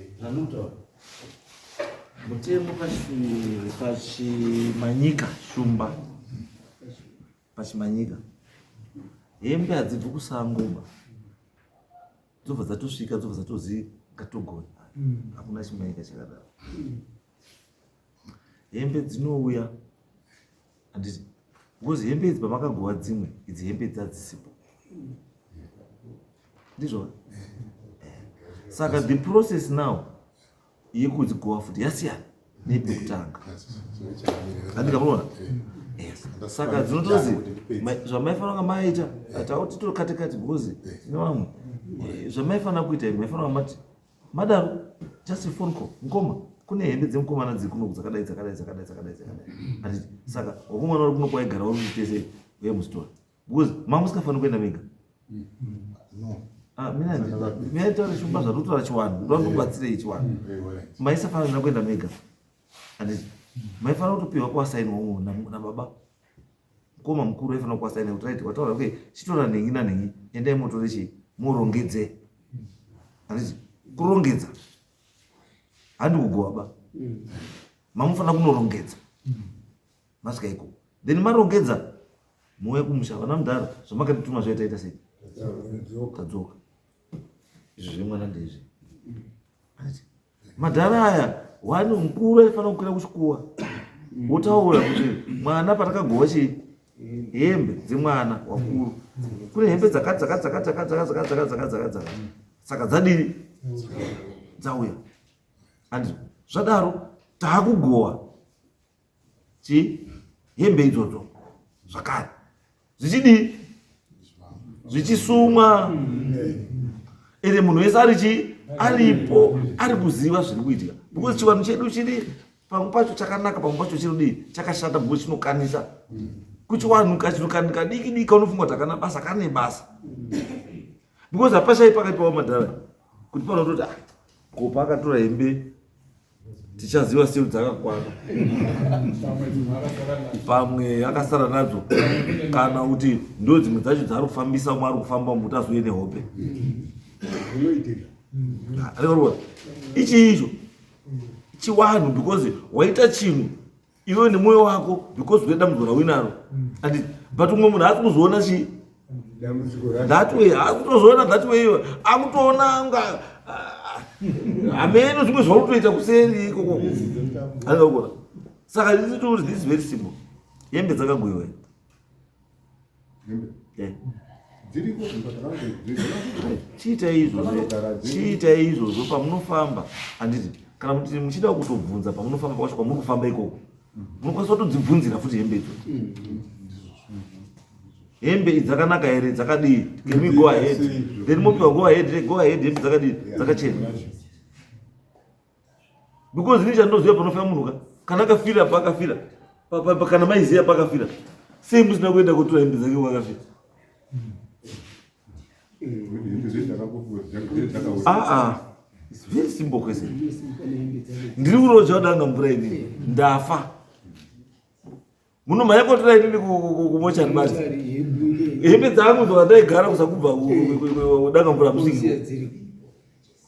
S2: mutemo pachimanyika shumba, pachimanyika hembe hadzibvi kusango ba dzobva dzatosvika dzobva dzatozi ngatogona. Hakuna chimanyika chakadaro. Hembe dzinouya, handiti? Because hembe idzi pamakagowa dzimwe idzi hembe dzadzisipo, ndizvo? Saka the process now yekudzigowa futi yasiyana nepekutanga, handikamuona? Yes, saka dzinotozi zvamaifanira kunga maita tauti tokate kati because tine vamwe. Zvamaifanira kuita, maifanira kunga mati madaro just a phone call, mukoma. Kune hembe dzemukomana dziri kunoku dzakadai dzakadai dzakadai dzakadai dzakadai. Handiti saka wakomana uri kunoku waigara uri tese uye musitora. Because manga musikafaniri kuenda mega.
S1: No.
S2: Ah, mina mina taura shumba zvatotora chiwanhu. Ndoda kubatsirei chiwanhu. Maisafanira kuenda mega. Handiti maifanira kutopiwa kwasainwa umwe nababa. Mukoma mukuru aifanira kuasaina kuti right wataura okay chitora nhingi nanhingi endai motore chii murongedze. Handiti kurongedza handi kugowa ba mamufanira kunorongedza masvika ikoko then marongedza mouya kumusha vana mudhara zvamakatituma zvaita taita sei tadzoka izvi zvemwana ndezvi madhara aya wani mukuru aifanira kukwira kuchikuwa wotaura kuti mwana patakagova chii hembe dzemwana wakuru kune hembe dzakati dzakati dzakati dzakati dzakati dzakati dzakati dzakati dzakati saka dzadii dzauya and zvadaro taakugowa chi hembe idzodzo zvakare zvichidii zvichisumwa ende munhu wese ari chii aripo ari kuziva zviri kuitika because chivanhu chedu chiri pamwe pacho chakanaka pamwe pacho chinodii chakashata because chinokanisa kuchiwanhu kachinokanika diki diki kaunofunga kuti hakana basa kane basa because hapashai pakati pavo madhara kuti panototi ah, ko paakatora hembe tichaziva sei dzakakwana pamwe akasara nadzo kana kuti ndo dzimwe dzacho dzaari kufambisa umwe ari kufamba muti azouye nehope ichi icho chiwanhu because waita chinhu iwewe nemwoyo wako because une dambudziko rauinaro and but umwe munhu haasi kuzoona chii that way haasi kutozoona that way iwe akutoona nga hameno zvimwe zvauri kutoita kuseri ikoko angakuona saka this is very simple hembe dzakagoiwa Eh. Chiitai izvozvo, chiitai izvozvo pamunofamba, handiti kana kuti muchida kutobvunza pamunofamba kwacho kwamuri kufamba ikoko munokwanisa kutodzibvunzira futi hembe idzo hembe idzi dzakanaka here dzakadii can we go ahead then mopiwa go ahead go ahead hembe dzakadii dzakachena because ini chandinoziva panofira munhu ka kana akafira paakafira kana maiziva paakafira sei musina kuenda kotora hembe dzake kwakafira aa it's very simple question ndiri kuroja danga mvura inini ndafa munomhanya kotora inini kumochari basi hembe dzangu dzokandaigara kusakubva danga mvura musiki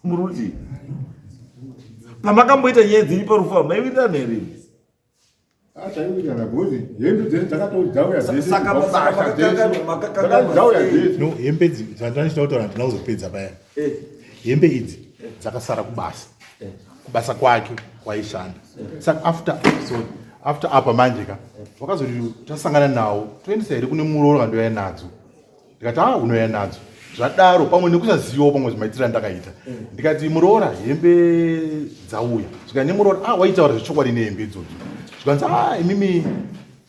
S2: muri kuti pamakamboita nyaya dzenyu parufu apa maiwirirana here
S1: No, hembe dzandanichida kutaura handina kuzopedza paya eh. Hembe idzi dzakasara kubasa eh. Kubasa kwake kwaishanda saka after so after apa manje ka wakazoti tasangana nawo toendesa here kune muroora kandoya nadzo ndikati a ah, unouya nadzo zvadaro pamwe nekusazivawo pamwe zvimaitiro andakaita ndikati muroora hembe dzauya zvikani nemuroora a ah, waitaura zvechokwadi nehembe idzodzo zvikanzi a ah, imimi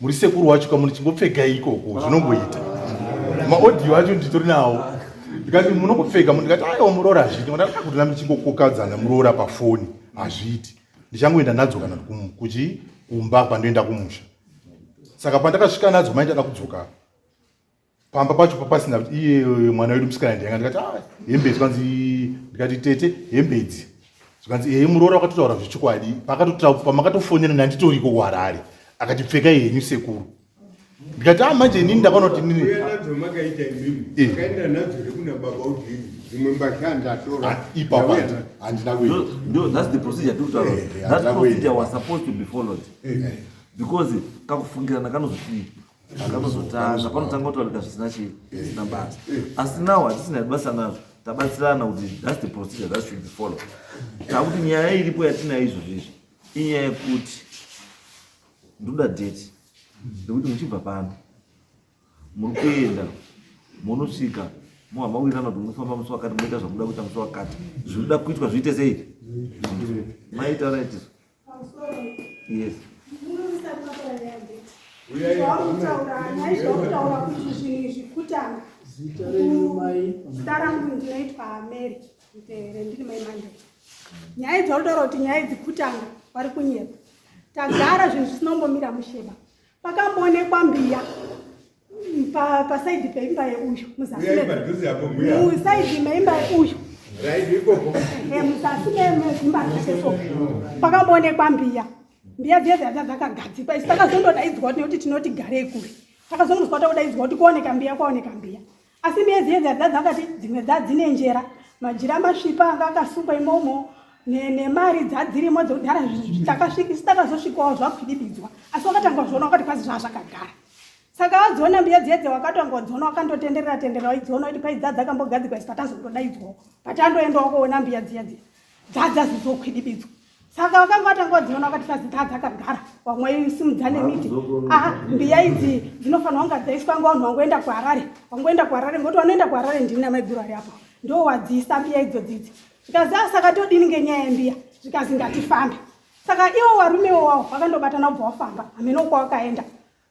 S1: muri sekuru wacho kamuni chingopfekai ikoko zvinongoita maaudio acho nditori nawo ndikati munongopfeka ndikati aiwa muroora hazviiti ndakati kuti ndichingokokadzana muroora pafoni hazviiti ndichangoenda nadzo kana kuchi kumba kwandoenda kumusha saka pandakasvika nadzo mai ndada kudzoka pamba pacho papasina iye mwana wedu musikana ndiyanga ndikati ah, hembe zvikanzi ndikati tete hembe idzi zvikanzi ehe muroora wakatotaura zvechokwadi pamakatofonera ndanditoriko kuharare akati pfekai henyu sekuru ndikati ah manje inini ndakaona kuti inini
S3: eh. Ah,
S1: ipapo handina kuenda
S2: that's the procedure tiri eh, that procedure was supposed to be followed eh. because kakufungirana kanozotii Kanozotanga panotanga kutaurika zvisina chii zvisina basa asi now hatisina basa nazvo tabatsirana kuti thats the procedure that should be followed takuti nyaya iripo yatinayo izvozvo izvi inyaya yekuti ndoda date nekuti muchibva pano muri kuenda munosvika mohamba kuitana kuti munofamba musi wakati moita zvamuda kuita musi wakati zvinoda kuitwa zviite sei maitaura itiso Yes.
S5: Zvauri kuti zvinhu izvi kutanga. Zita rangu ndinoitwa Mary Mtere ndiri mai Mandela. Nyaya idzi wauri kutaura kuti nyaya idzi kutanga. Vari kunyepa. Tagara zvinhu zvisina kumbomira musheba. Pakamboonekwa mbiya pasaidi peimba yeuyu musaidi meimba yeuyu muzasi medzimba dzake so pakamboonekwa mbiya mbiya dziya dziya dzakagadzikwa isi takazondodaidzwa nekuti tinoti garei kure takazondozwa takudaidzwa kuti kuoneka mbiya kwaoneka mbiya asi mbiya dziya dziya dzakati dzimwe dzadzine njera majira masvipa anga akasungwa imomo nemari dzadzirimo dzekudhara takasvika takazosvikawo zvakwidibizwa asi wakatanga kuzviona wakati kwazi zvazvakagara saka wadziona mbiya dziya dziya wakatongodziona wakandotenderera tenderera waidziona kuti kwai dzadzakambogadzikwa isi patazondodaidzwawo patandoendawo kuona mbiya dziya dziya dzadzazizokhwidibidzwa saka wakanga watanga wadziona wakati fazi dzadzakagara wamwe simudza nemiti aha mbiya idzi dzinofanira kunga dzaiswa ngo vanhu vangoenda kuharare vangoenda kuharare ngokuti vanoenda kuharare ndini namaiguru ari apo ndo wadziisa mbiya idzodzidzi zvikazi a ah, saka todini ngenyaya yembiya zvikazi ngatifambe saka iwo warume wawo wakandobatana kubva wafamba hameno kwawakaenda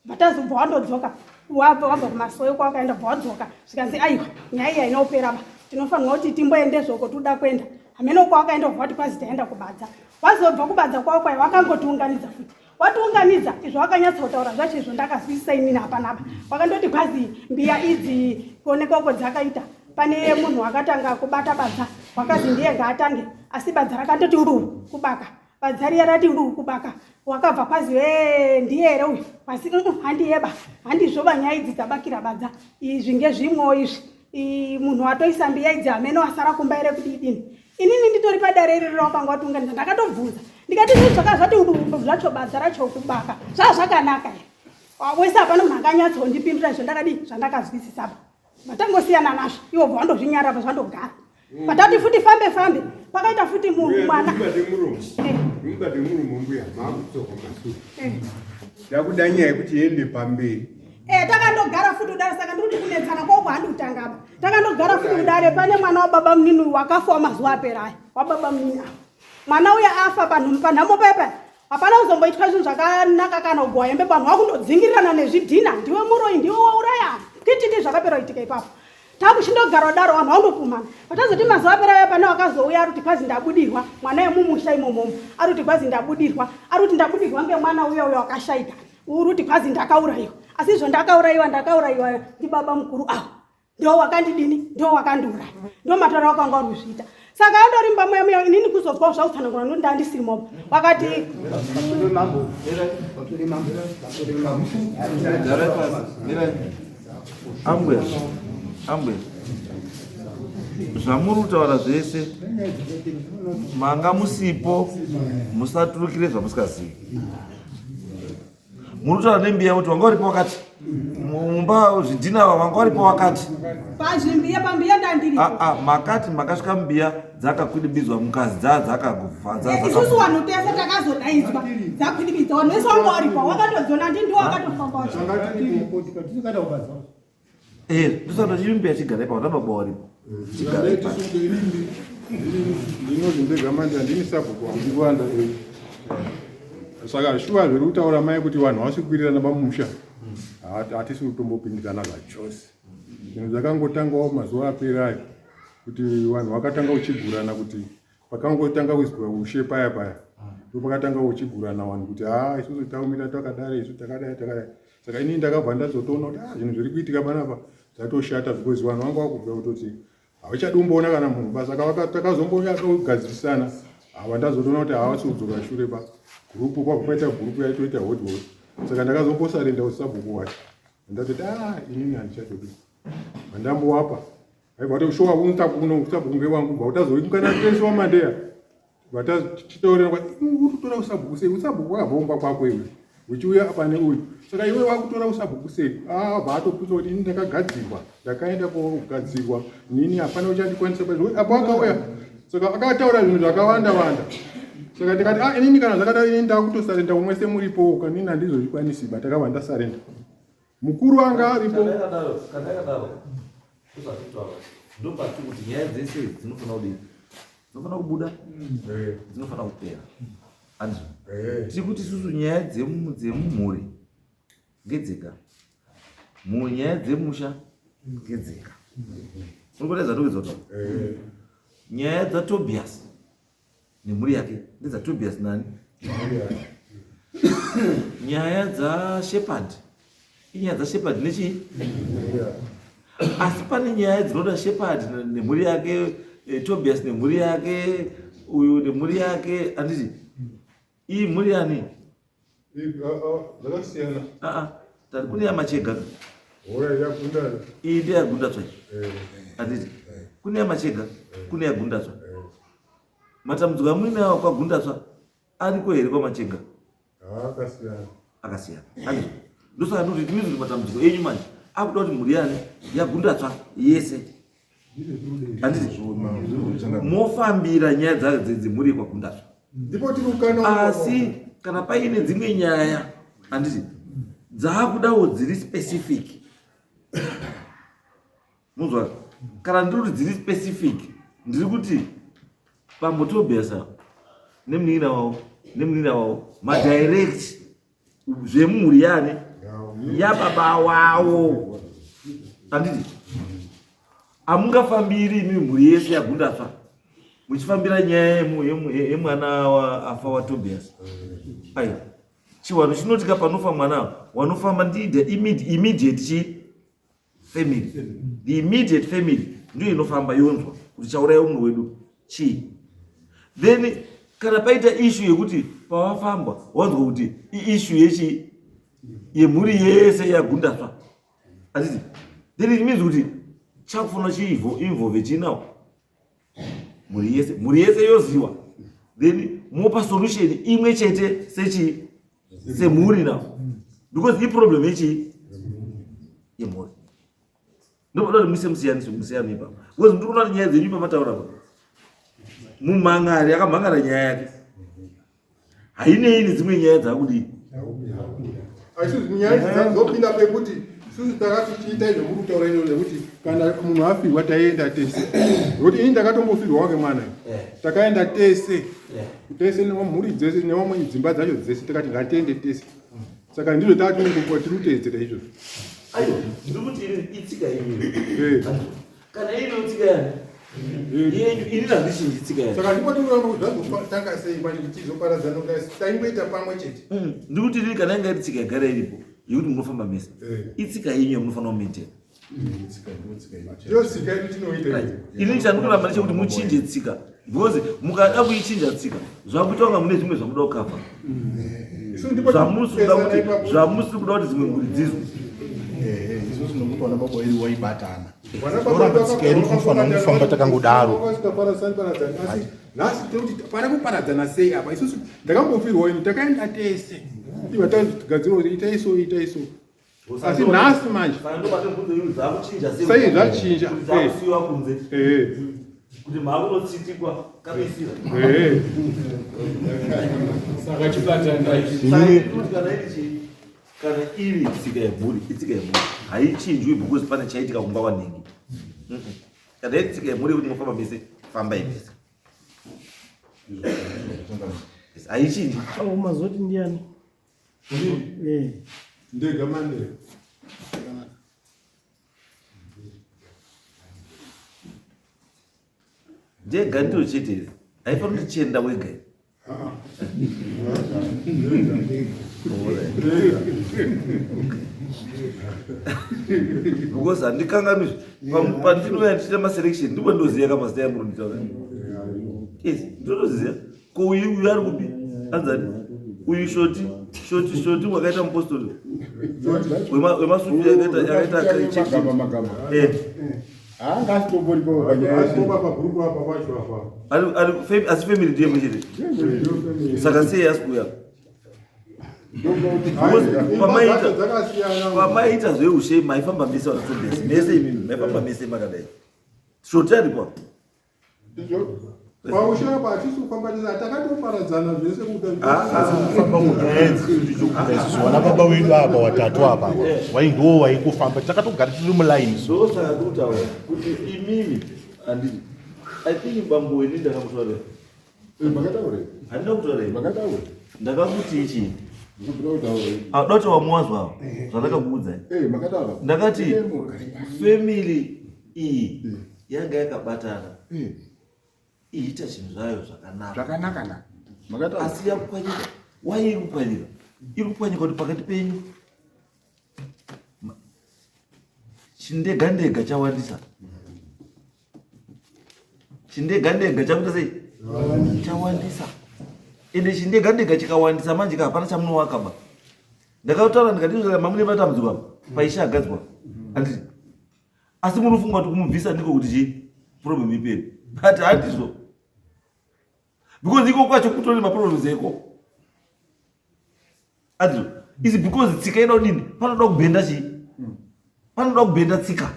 S5: vatazobva wandodzoka wabva wabva kumasowe kwawakaenda bva wadzoka zvikanzi aiwa nyaya iyi haina kupera ba tinofanirwa kuti timboende zvoko toda kuenda hameno kwawakaenda kubva wati kwazi taenda kubadza wazobva kubadza kwavo kwaye wakangotiunganidza futi watiunganidza izvo wakanyatsa kutaura zvacho izvo ndakazwisisa inini hapanapa wakandoti kwazi mbiya idzi kuonekwa uko dzakaita pane munhu akatanga kubata badza wakazi ndiye ngaatange asi badza rakandoti ru kubaka Badza riya rati ruu kubaka wakabva kwazi ee ndiye here uyu asi handiyeba handizvoba nyaya idzi dzabakira badza izvi ngezvimwewo izvi munhu watoisa mbiya idzi hameno asara kumba here kuti idini inini nditori padare iriri rawakanga watiunganidza ndakatobvunza ndikati izvi zvaka zvati zvacho badza racho kubaka zvaa zvakanaka here wese hapana munhu akanyatsondipindura izvo ndakadii zvandakazwisisaba vatangosiyana nazvo iwo bva wandozvinyarara zvandogara Patati futi fambe fambe pakaita futi munhu mwana.
S3: Mubate murumo mbuya makudzoka masure. Eh. Takuda nyaya yekuti iende pamberi.
S5: Eh, takandogara futi kudare saka ndiri kuti kunetsana kwako handi kutanga apa. Takandogara futi kudare pane mwana wababa munini wakafa mazuva apera aya wababa munini apa. Mwana uya afa panhu panhamo pepa hapana kuzomboitwa zvinhu zvakanaka kana kugowa hembe vanhu vakundodzingirirana nezvidhina ndiwe muroyi ndiwe wauraya kititi zvakapera kuitika ipapo takuchindogara kudaro vanhu vandopumana vatazoti mazuva apera aya pane wakazouya ari kuti kwazi ndabudirwa mwana yemumusha imomomo ari kuti kwazi ndabudirwa ari kuti ndabudirwa ngemwana uya uya wakashaika uri kuti kwazi ndakaurayiwa asi izvo ndakaurayiwa ndakaurayiwa ndibaba mukuru avo ndo wakandidini ndo wakandiuraya ndo mataura wakanga uri kuzviita saka andorimba muya muya inini kuzozwa zvautsanangura nokuti ndandisiri moba wakati
S2: ambuya ambuya zvamuri kutaura zvese manga musipo musaturukire zvamusikazivi muri kutaura nembiya kuti wanga uripo wakati mumba zvidhina ava vanga varipo wakati
S5: pazvimbiya pambiya ndandiri
S2: ah, ah, makati makasvika mbiya dzakakwidibidzwa mukazi dzaa dzakagubva
S5: eh, isusu vanhu tese takazodaidzwa dzakwidibidzwa vanhu vese wanga waripo wakatodziona ndi ndiwo wakatofamba wacho
S2: Eh, ndosaka chiri mbiya chigara ipapo nababa waripo chigara ipapo
S3: ndinozi ndega manje handini sabhuku wangu saka shuwa zviri kutaura mai kuti vanhu havasi kuwirirana pamusha hatisi kutombopindirana zvachose zvinhu zvakangotangawo mazuva apera ayo kuti vanhu vakatanga kuchigurana kuti pakangotanga kuizwa ushe paya paya ndopakatanga kuchigurana vanhu kuti haa isusu taumira takadai isu takadai takadai saka inini ndakabva ndazotoona kuti ah, zvinhu zviri kuitika panapa zvatoshata because vanhu vanga vakubva kutoti havachadi kumboona kana munhu ba saka takazombogadzirisana ava ndazotoona kuti havasi kudzoka shure ba gurupu kwabva paita gurupu yaitoita hot hot saka ndakazombosarenda usabhuku wacho ndatoti ah inini handichatodi vandambowapa aibva vatoshowa usabhuku ngewangu bva utazoikana tese wamandeya vatachitaurira uri kutora usabhuku sei usabhuku wakabva kwako iwe uchiuya apa neuyu saka iwe wakutora usabhuku sei ah, bva atoputsa kuti ini ndakagadzirwa ndakaenda kogadzirwa nini hapana uchandikwanisa apo akauya saka akataura zvinhu zvakawanda wanda saka ndikati ah, inini kana zvakadai inini ndakutosarenda umwe semuripo kanini handizozvikwanisi ba takabva ndasarenda mukuru anga aripo
S2: kana yakadaro ndozvatitaura ndopati kuti nyaya dzese dzinofanira kudii dzinofanira kubuda eh. dzinofanira kupera andizvo eh. tiri kuti isusu nyaya dzemumhuri ngedzega munyaya dzemusha ngedzega unokuita zvatikuedza kutaura eh. nyaya dzatobias nemhuri yake ndedzatobias nani Nyaya dzaShepard inyaya dzaShepard nechii? Asi pane nyaya dzinoda Shepard nemhuri yake, eh, Tobias nemhuri yake, uyu nemhuri yake, handiti? Iyi mhuri yani?
S6: Zvakasiyana.
S2: Ah ah, tari kune yamachega. Iyi ndeyaGundatsva. Eh. Handiti? Eh. Kune yamachega, eh. kune yaGundatsva. Matambudziko amuinawo kwaGundatsva ariko here kwaMachega?
S6: Akasiyana.
S2: Akasiyana. Handiti? Ndosaka ndoti timizi kuti matambudziko enyu manje akuda kuti mhuri yani yaGundatsva yese. Handiti? Mofambira nyaya dzemhuri yekwaGundatsva.
S6: Ndipo tiri kukana.
S2: Asi kana paine dzimwe nyaya handiti dzaakudawo dziri specific munzwa kana ndiri kuti dziri specific ndiri kuti bambo Tobias ava nemunin'ina wavo nemunin'ina wavo madirect zvemhuri yani yababa wavo handiti amungafambiri imi mhuri yese yagundatsva muchifambira nyaya yemwana afa watobias aiwa chiwanhu chinotika panofa mwana wanofamba ndide immediate chi family the immediate family ndiyo inofamba yonzwa kuti chauraya umwe wedu chii then kana paita issue yekuti pawafamba wanzwa kuti iissue yechi yemhuri yese yagundaswa atiti then it means kuti chakufanira chiinvolve chinawo mhuri yese mhuri yese yoziwa then mopa solution imwe chete sechii semhuri now because iproblem yechii yemhuri ndopada kuti muise musiyaniso musiyano ipapo because ndiri kuona kuti nyaya dzenyu pamataura pa mumhangari akamhangara nyaya yake hainei nedzimwe nyaya dzakudii
S6: asi nyaya idzi dzazopinda pekuti isusu takatichiita izvo muri kutaura izvo zvekuti kana munhu afirwa taienda tese nokuti ini ndakatombofirwa wake mwana eh. takaenda tese eh. tese nemhuri dzese nevamwe dzimba dzacho dzese takati ngatiende tese saka ndizvo tatinongokuwa tiri kuteedzera izvozvo
S2: aiwa ndiri kuti itsika yenyu eh. kana iriyo tsika yani yenyu ini handichinji tsika yani
S6: saka ndipo tinoona kuti zvazotanga sei manje kuti tizoparadzana kudai taingoita pamwe chete
S2: mm, ndiri kuti ini kana inga iri tsika yagara iripo yekuti munofamba mese eh. itsika yenyu yamunofanira kumaintaina ini chandikuramba ndechekuti muchinje tsika because mukada kuichinja tsika zvakuita kunga mune zvimwe zvamuda kukavha zvamusiri kuda kuti dzimwe mhuri dzizwe
S1: isusu nokuti vana baba vedu waibatana oramba tsika yedu tinofanira kufamba takangodaro
S6: nhasi tikuti pari kuparadzana sei apa isusu ndakambofirwa ini takaenda tese iva tagadzira kuti itai so itai so asi nhasi manje sei zvachinja
S2: eh. kuti maakunotsitikwa kabisira
S6: eh.
S4: saka chibatana
S2: kana iri tsika yemhuri itsika yemhuri haichinjwi because pane chaitika kumba kwanhingi kana iri tsika yemhuri yekuti mofamba mese fambai mese haichinji
S7: mazoti ndiyani
S6: eh. ndega mande
S2: ndega ndiro chete here haifaniri kuti chienda wega here because handikanganwi pandinouya ndichiita maselection ndipo ndoziva ka mazita yamuri nditaura yes ndotoziva ko uyu uyu ari kupi anzani uyu shoti shoti shoti wakaita mupostori wemasutu yakaita yakaita asi family ndiye mwechete saka sei asi kuuya pamaita zveushe maifamba mese vanatobesi mese imimi maifamba mese makadai shoti aripo
S6: paushe apa hatisi kufamba tese takatoparadzana zvese
S1: kufamba munyaya ndichokuda isusu vana baba wedu apa watatu apa waindiwo waingofamba takatogara tiri mulaini
S2: ndosaka ndikutaura kuti imimi handiti i think bambo ini ndakamutaurira
S6: eh,
S2: handina kutaura ndakakuti ichi ah, doti wamuwazwa eh. zvandakakuudzai
S6: eh,
S2: ndakati family iyi yanga yakabatana iita zvinhu zvayo zvakanaka
S6: zvakanaka na
S2: Asi yakupwanyika. Why iri kupwanyika? Iri kupwanyika kuti pakati penyu chindega ndega chawandisa. Chindega ndega chakuita sei? Chawandisa. Ende chindega ndega chikawandisa manje ka hapana chamunowaka ba. Ndakataura ndikati mamune matambudziko apa. Paisha agadzwa. Handiti? Asi munofunga kuti kumubvisa ndiko kuti chii? Problem ipere. But handizvo. Because iko kwacho kutori maproblems eko. Handizvo. Is because tsika inoda kudini? Panoda kubhenda chii? Panoda kubhenda tsika.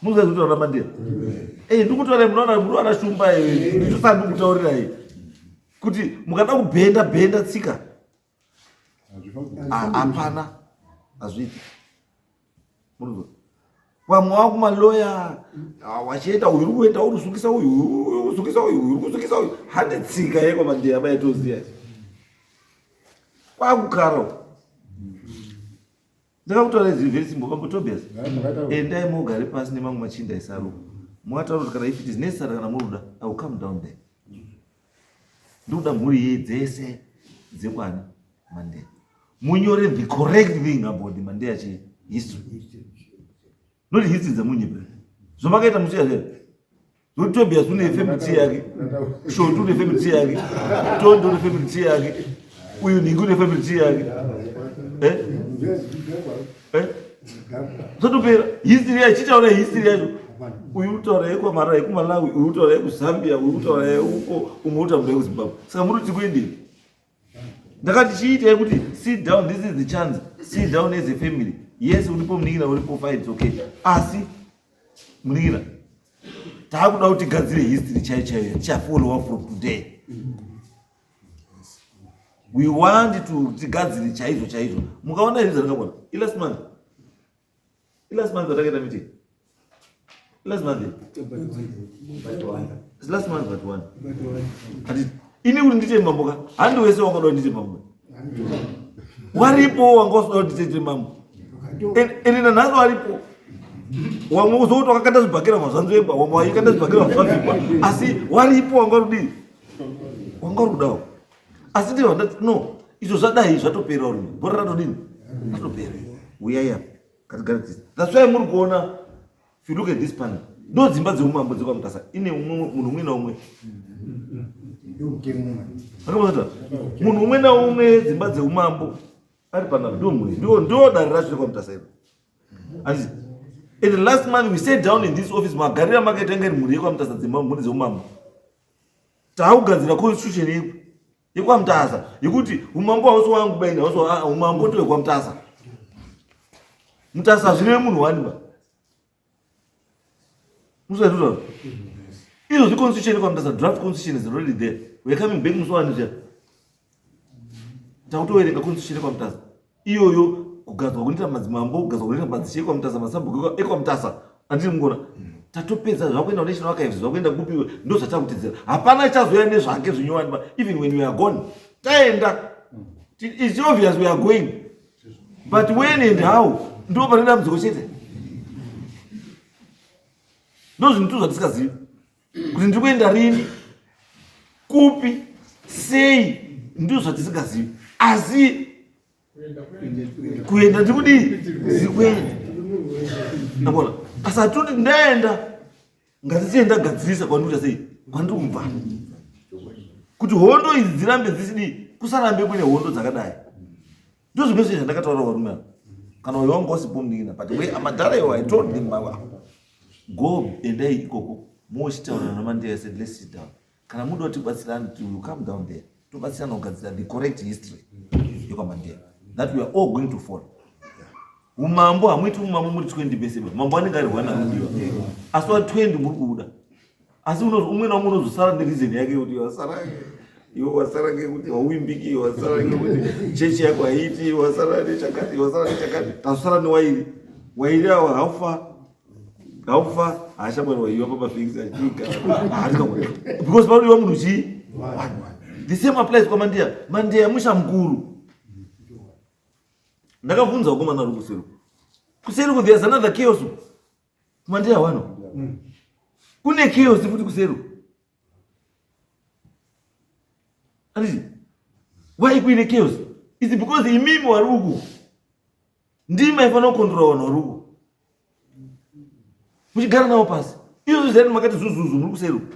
S2: Munoziva zvinotaura Mandela? Eh, ndikutaura munoona munoona shumba eh, ndicho sandikutaurirai. Kuti mukada kubhenda bhenda tsika hapana hazviiti munozwa vamwe vakumaloya wachienda uyu uri kuenda uri kusungisa uyu uri kusungisa uyu uri kusungisa uyu handi tsika yekwamandeya vaitoziya kwakukara ndakakutaura izvi very simple bambo Tobias endai mogare pasi nemamwe machinda esaru moataura kuti kana if it is necessary kana muruda I will come down there ndikuda mhuri ye dzese dzekwani Mandela munyore the correct thing about the Mandela chi history not history dzemunyepera zvamakaita musiya zve Zvoti Tobias une family tree yake, Shoti une family tree yake, Tondo une family tree yake, uyu Nhingi une family tree yake. Eh? Eh? Zvotopera history yacho chitaura history yacho. Uyu utaura yekwaMara yekuMalawi, uyu utaura yekuZambia, uyu utaura yeuko, umwe utaura yekuZimbabwe. Saka muri kuti kuendei? Ndakati chiitai kuti sit down, this is the chance. Sit down as a family. Yes, uripo munin'ina uripo fine, it's okay. Asi munin'ina taakuda kuti tigadzire history chaiyo chaiyo yatichafollowa from today. We want to tigadzire chaizvo chaizvo. Mukaona izvi zvandakabona. Ilast month. Last month atakaita meeting. Last month. It's last month but one. Ati ini kuti ndiite mambo ka. Handi wese wanga uda ndiite mambo. Waripo wanga usida kuti ndiite mambo. Ende nanhasi waripo. Wamwe uzoti wakakanda zvibhakera mazvanzwemba, wamwe waikanda zvibhakera mazvanzwemba. Asi waripo wanga uri Wanga uri kudawo. Asi ndiro ndati no, izvo zvadai zvatopera uri. Bhora ratodini? Ratopera. Uyai apa. Katigare tisi. That's why muri kuona if you look at this panel, ndo dzimba dzeumambo dzekwaMutasa ine umwe munhu umwe naumwe. Akaona munhu umwe naumwe dzimba dzeumambo ari panapa ndo mhuri ndo ndo dare racho rekwaMutasa iro. Anditi and last month we sat down in this office magarira makaita inga iri mhuri yekwaMutasa dzimba mhuri dzeumambo. Taakugadzira constitution yeku yekwaMutasa yekuti umambo hausi wangu baini hausi ah, umambo ndewekwaMutasa. Mutasa hazvirevi munhu wani ba. Musazvizwa. Izvozvi constitution yekwaMutasa draft constitution is already there. We are coming back musi wani zviya. Takutoverenga constitution yekwaMutasa. Iyoyo kugadzwa kunoita madzimambo, kugadzwa kunoita madzishe ekwaMutasa, masabhuku ekwaMutasa. Andiri mungona. Tatopedza zvakuenda kunational archives, zvakuenda kupi ndo zvatakutedzera. Hapana chazouya nezvake zvinyowani ba even when we are gone. Taenda. It's obvious we are going. But when and how ndo pane dambudziko chete. Ndo zvinhu tu zvatisikazivi. Kuti ndiri kuenda rini? Kupi? Sei? Ndizvo zvatisingazivi. Asi kuenda ndiri kudii? Ndiri kuenda. Ndabona. Asi hatoti ndaenda ngatisiye ndagadzirisa kwandikuita sei? Kwandiri kubva. Kuti hondo idzi dzirambe dzisidii? Kusarambe kune hondo dzakadai. Ndozvimwe zvinhu zvandakataura varume ava. Kana uyo wanga usipo munin'ina but we amadhara iwo I told them mawa. Go endai ikoko mochitaura naMandeya I said let's sit down. Kana muda kuti tibatsirane we will come down there. Tobatsirana kugadzira the correct history yekwaMandeya that we are all going to follow. Umambo hamuiti umambo muri 20 bese ba. Mambo anenge ari one anodiwa. Asi wa 20 muri kuuda. Asi umwe naumwe unozosara nereason yake kuti wasara iwe wasara ngekuti hauimbiki, wasara ngekuti chechi yako haiiti, wasara nechakati, wasara nechakati. Tasara newairi. Wairi awa haufa haufa haashamwari waiwa pamafix achiga hatikakona because panodiwa munhu chii the same applies kwamandeya mandeya musha mukuru ndakabvunza vakomana vari kuseri kuseri ku there's another chaos kumandeya wano kune chaos futi kuseri Anditi why kuine chaos? It's because imimi wari uku ndimi maifanira kukontrola vanhu vari uku muchigara navo pasi. Izvozvo zvaiti makati zuzuzu muri kuseri uku,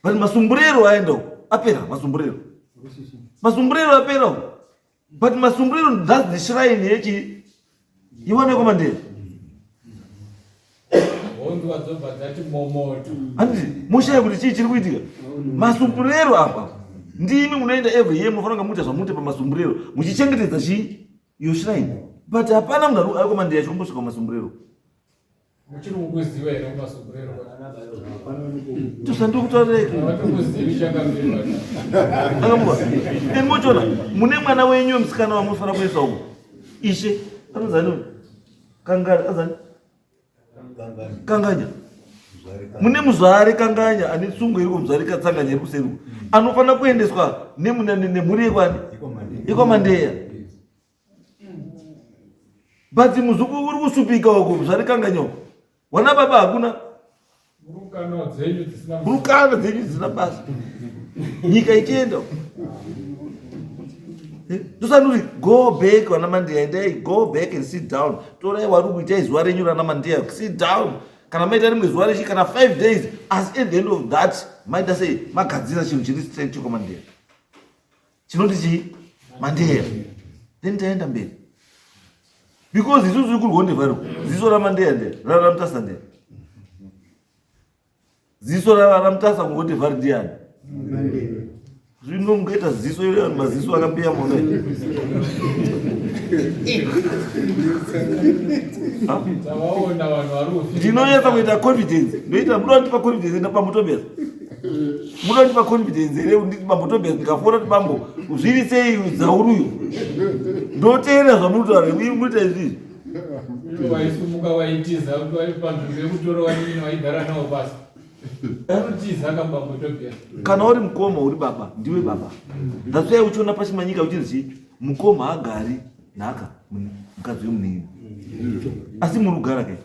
S2: but masumburero aenda uku apera. Masumburero, masumburero apera uku, but masumburero, that's the shrine yechi iwaneko Mandela.
S4: Honzwa dzobva dzati momoto.
S2: Handiti moshaya kuti chii chiri kuitika masumburero apa? Ndimi munoenda every year, munofanira kunge muita zvamuita pamasumburero, muchichengetedza chii, iyo shrine, but hapana munhu ari kwaMandeya chikumbosvika kumasumburero.
S4: Muchiri kukuziva here kumasumburero?
S2: Tosandokutaurira.
S4: Havatokuzivi chakamira.
S2: Akambuka imochona mune mwana wenyu wemusikana wamunofanira kuisa uko, ishe anozani Kanganya, azani Kanganya. Mune muzvare Kanganya ane tsungo iri kumuzvare Katsanganya iri kuseri uko, anofanira kuendeswa nemhuri yekwani, yekwaMandeya, but muzukuru uri kusupika uko, muzvare Kanganya uko, wana baba hakuna.
S4: Rukano dzenyu dzisina.
S2: Rukano dzenyu dzisina basa, nyika ichienda. Tosanuri go back, vana Mandeya, endai, go back and sit down. Torai wari kuitai zuva renyu rana Mandeya, sit down. Kana maita rimwe zuva rechi kana 5 days, asi at the end of that maita sei, magadzira chinhu chiri straight chekwaMandeya chinoti chii, Mandeya, then taenda mberi, because isusu kurwondevharo ziso raMandeya nde raMutasa, nde ziso raMutasa kungondevhari ndiani? Zvino mungaita ziso iro, maziso akambiya mona.
S4: Tavaona vanhu vari kufika.
S2: Ndinonyatsa kuita confidence, ndoita muda kundipa confidence, enda pamutobeza. Muda kundipa confidence here nditi bambo Tobias, ndikafona kuti bambo zviri sei dzauruyo, ndoteerera zvamuri kutaura, munoita izvizvi.
S4: Ivo vaisumuka vaitiza panzvimbo yekutora vanin'ina vaigara navo pasi. Vanotiza kabambo Tobias.
S2: Kana uri mukoma, uri baba, ndiwe baba. That's why uchiona pachimanyika uchinzi chii, mukoma haagari nhaka mukadzi wemunin'ina, asi muri kugara ke.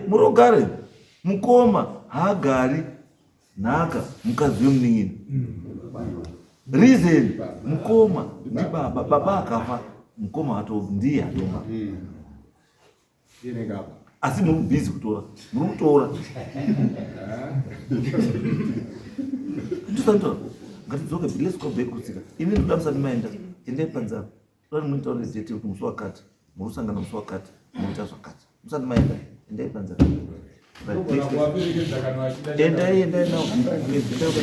S2: Muri kugara. Mukoma haagari nhaka mukadzi wemunin'ina. Reason, mukoma ndibaba, baba akafa, mukoma ato ndiye atonga. Asi muri busy kutora, muri kutora. Tosantora, ngatidzoke, let's go back kutsika. Ini ndoda musati maenda, endai panzara tori muitaure date kuti musi wakati muri kusangana, musi wakati munoita zvakati. Musati maenda, endai panzara. Right,
S4: Togona
S2: next.
S4: kuvaperekedza kana vachida.
S2: Endai, endai now. Endai panzara.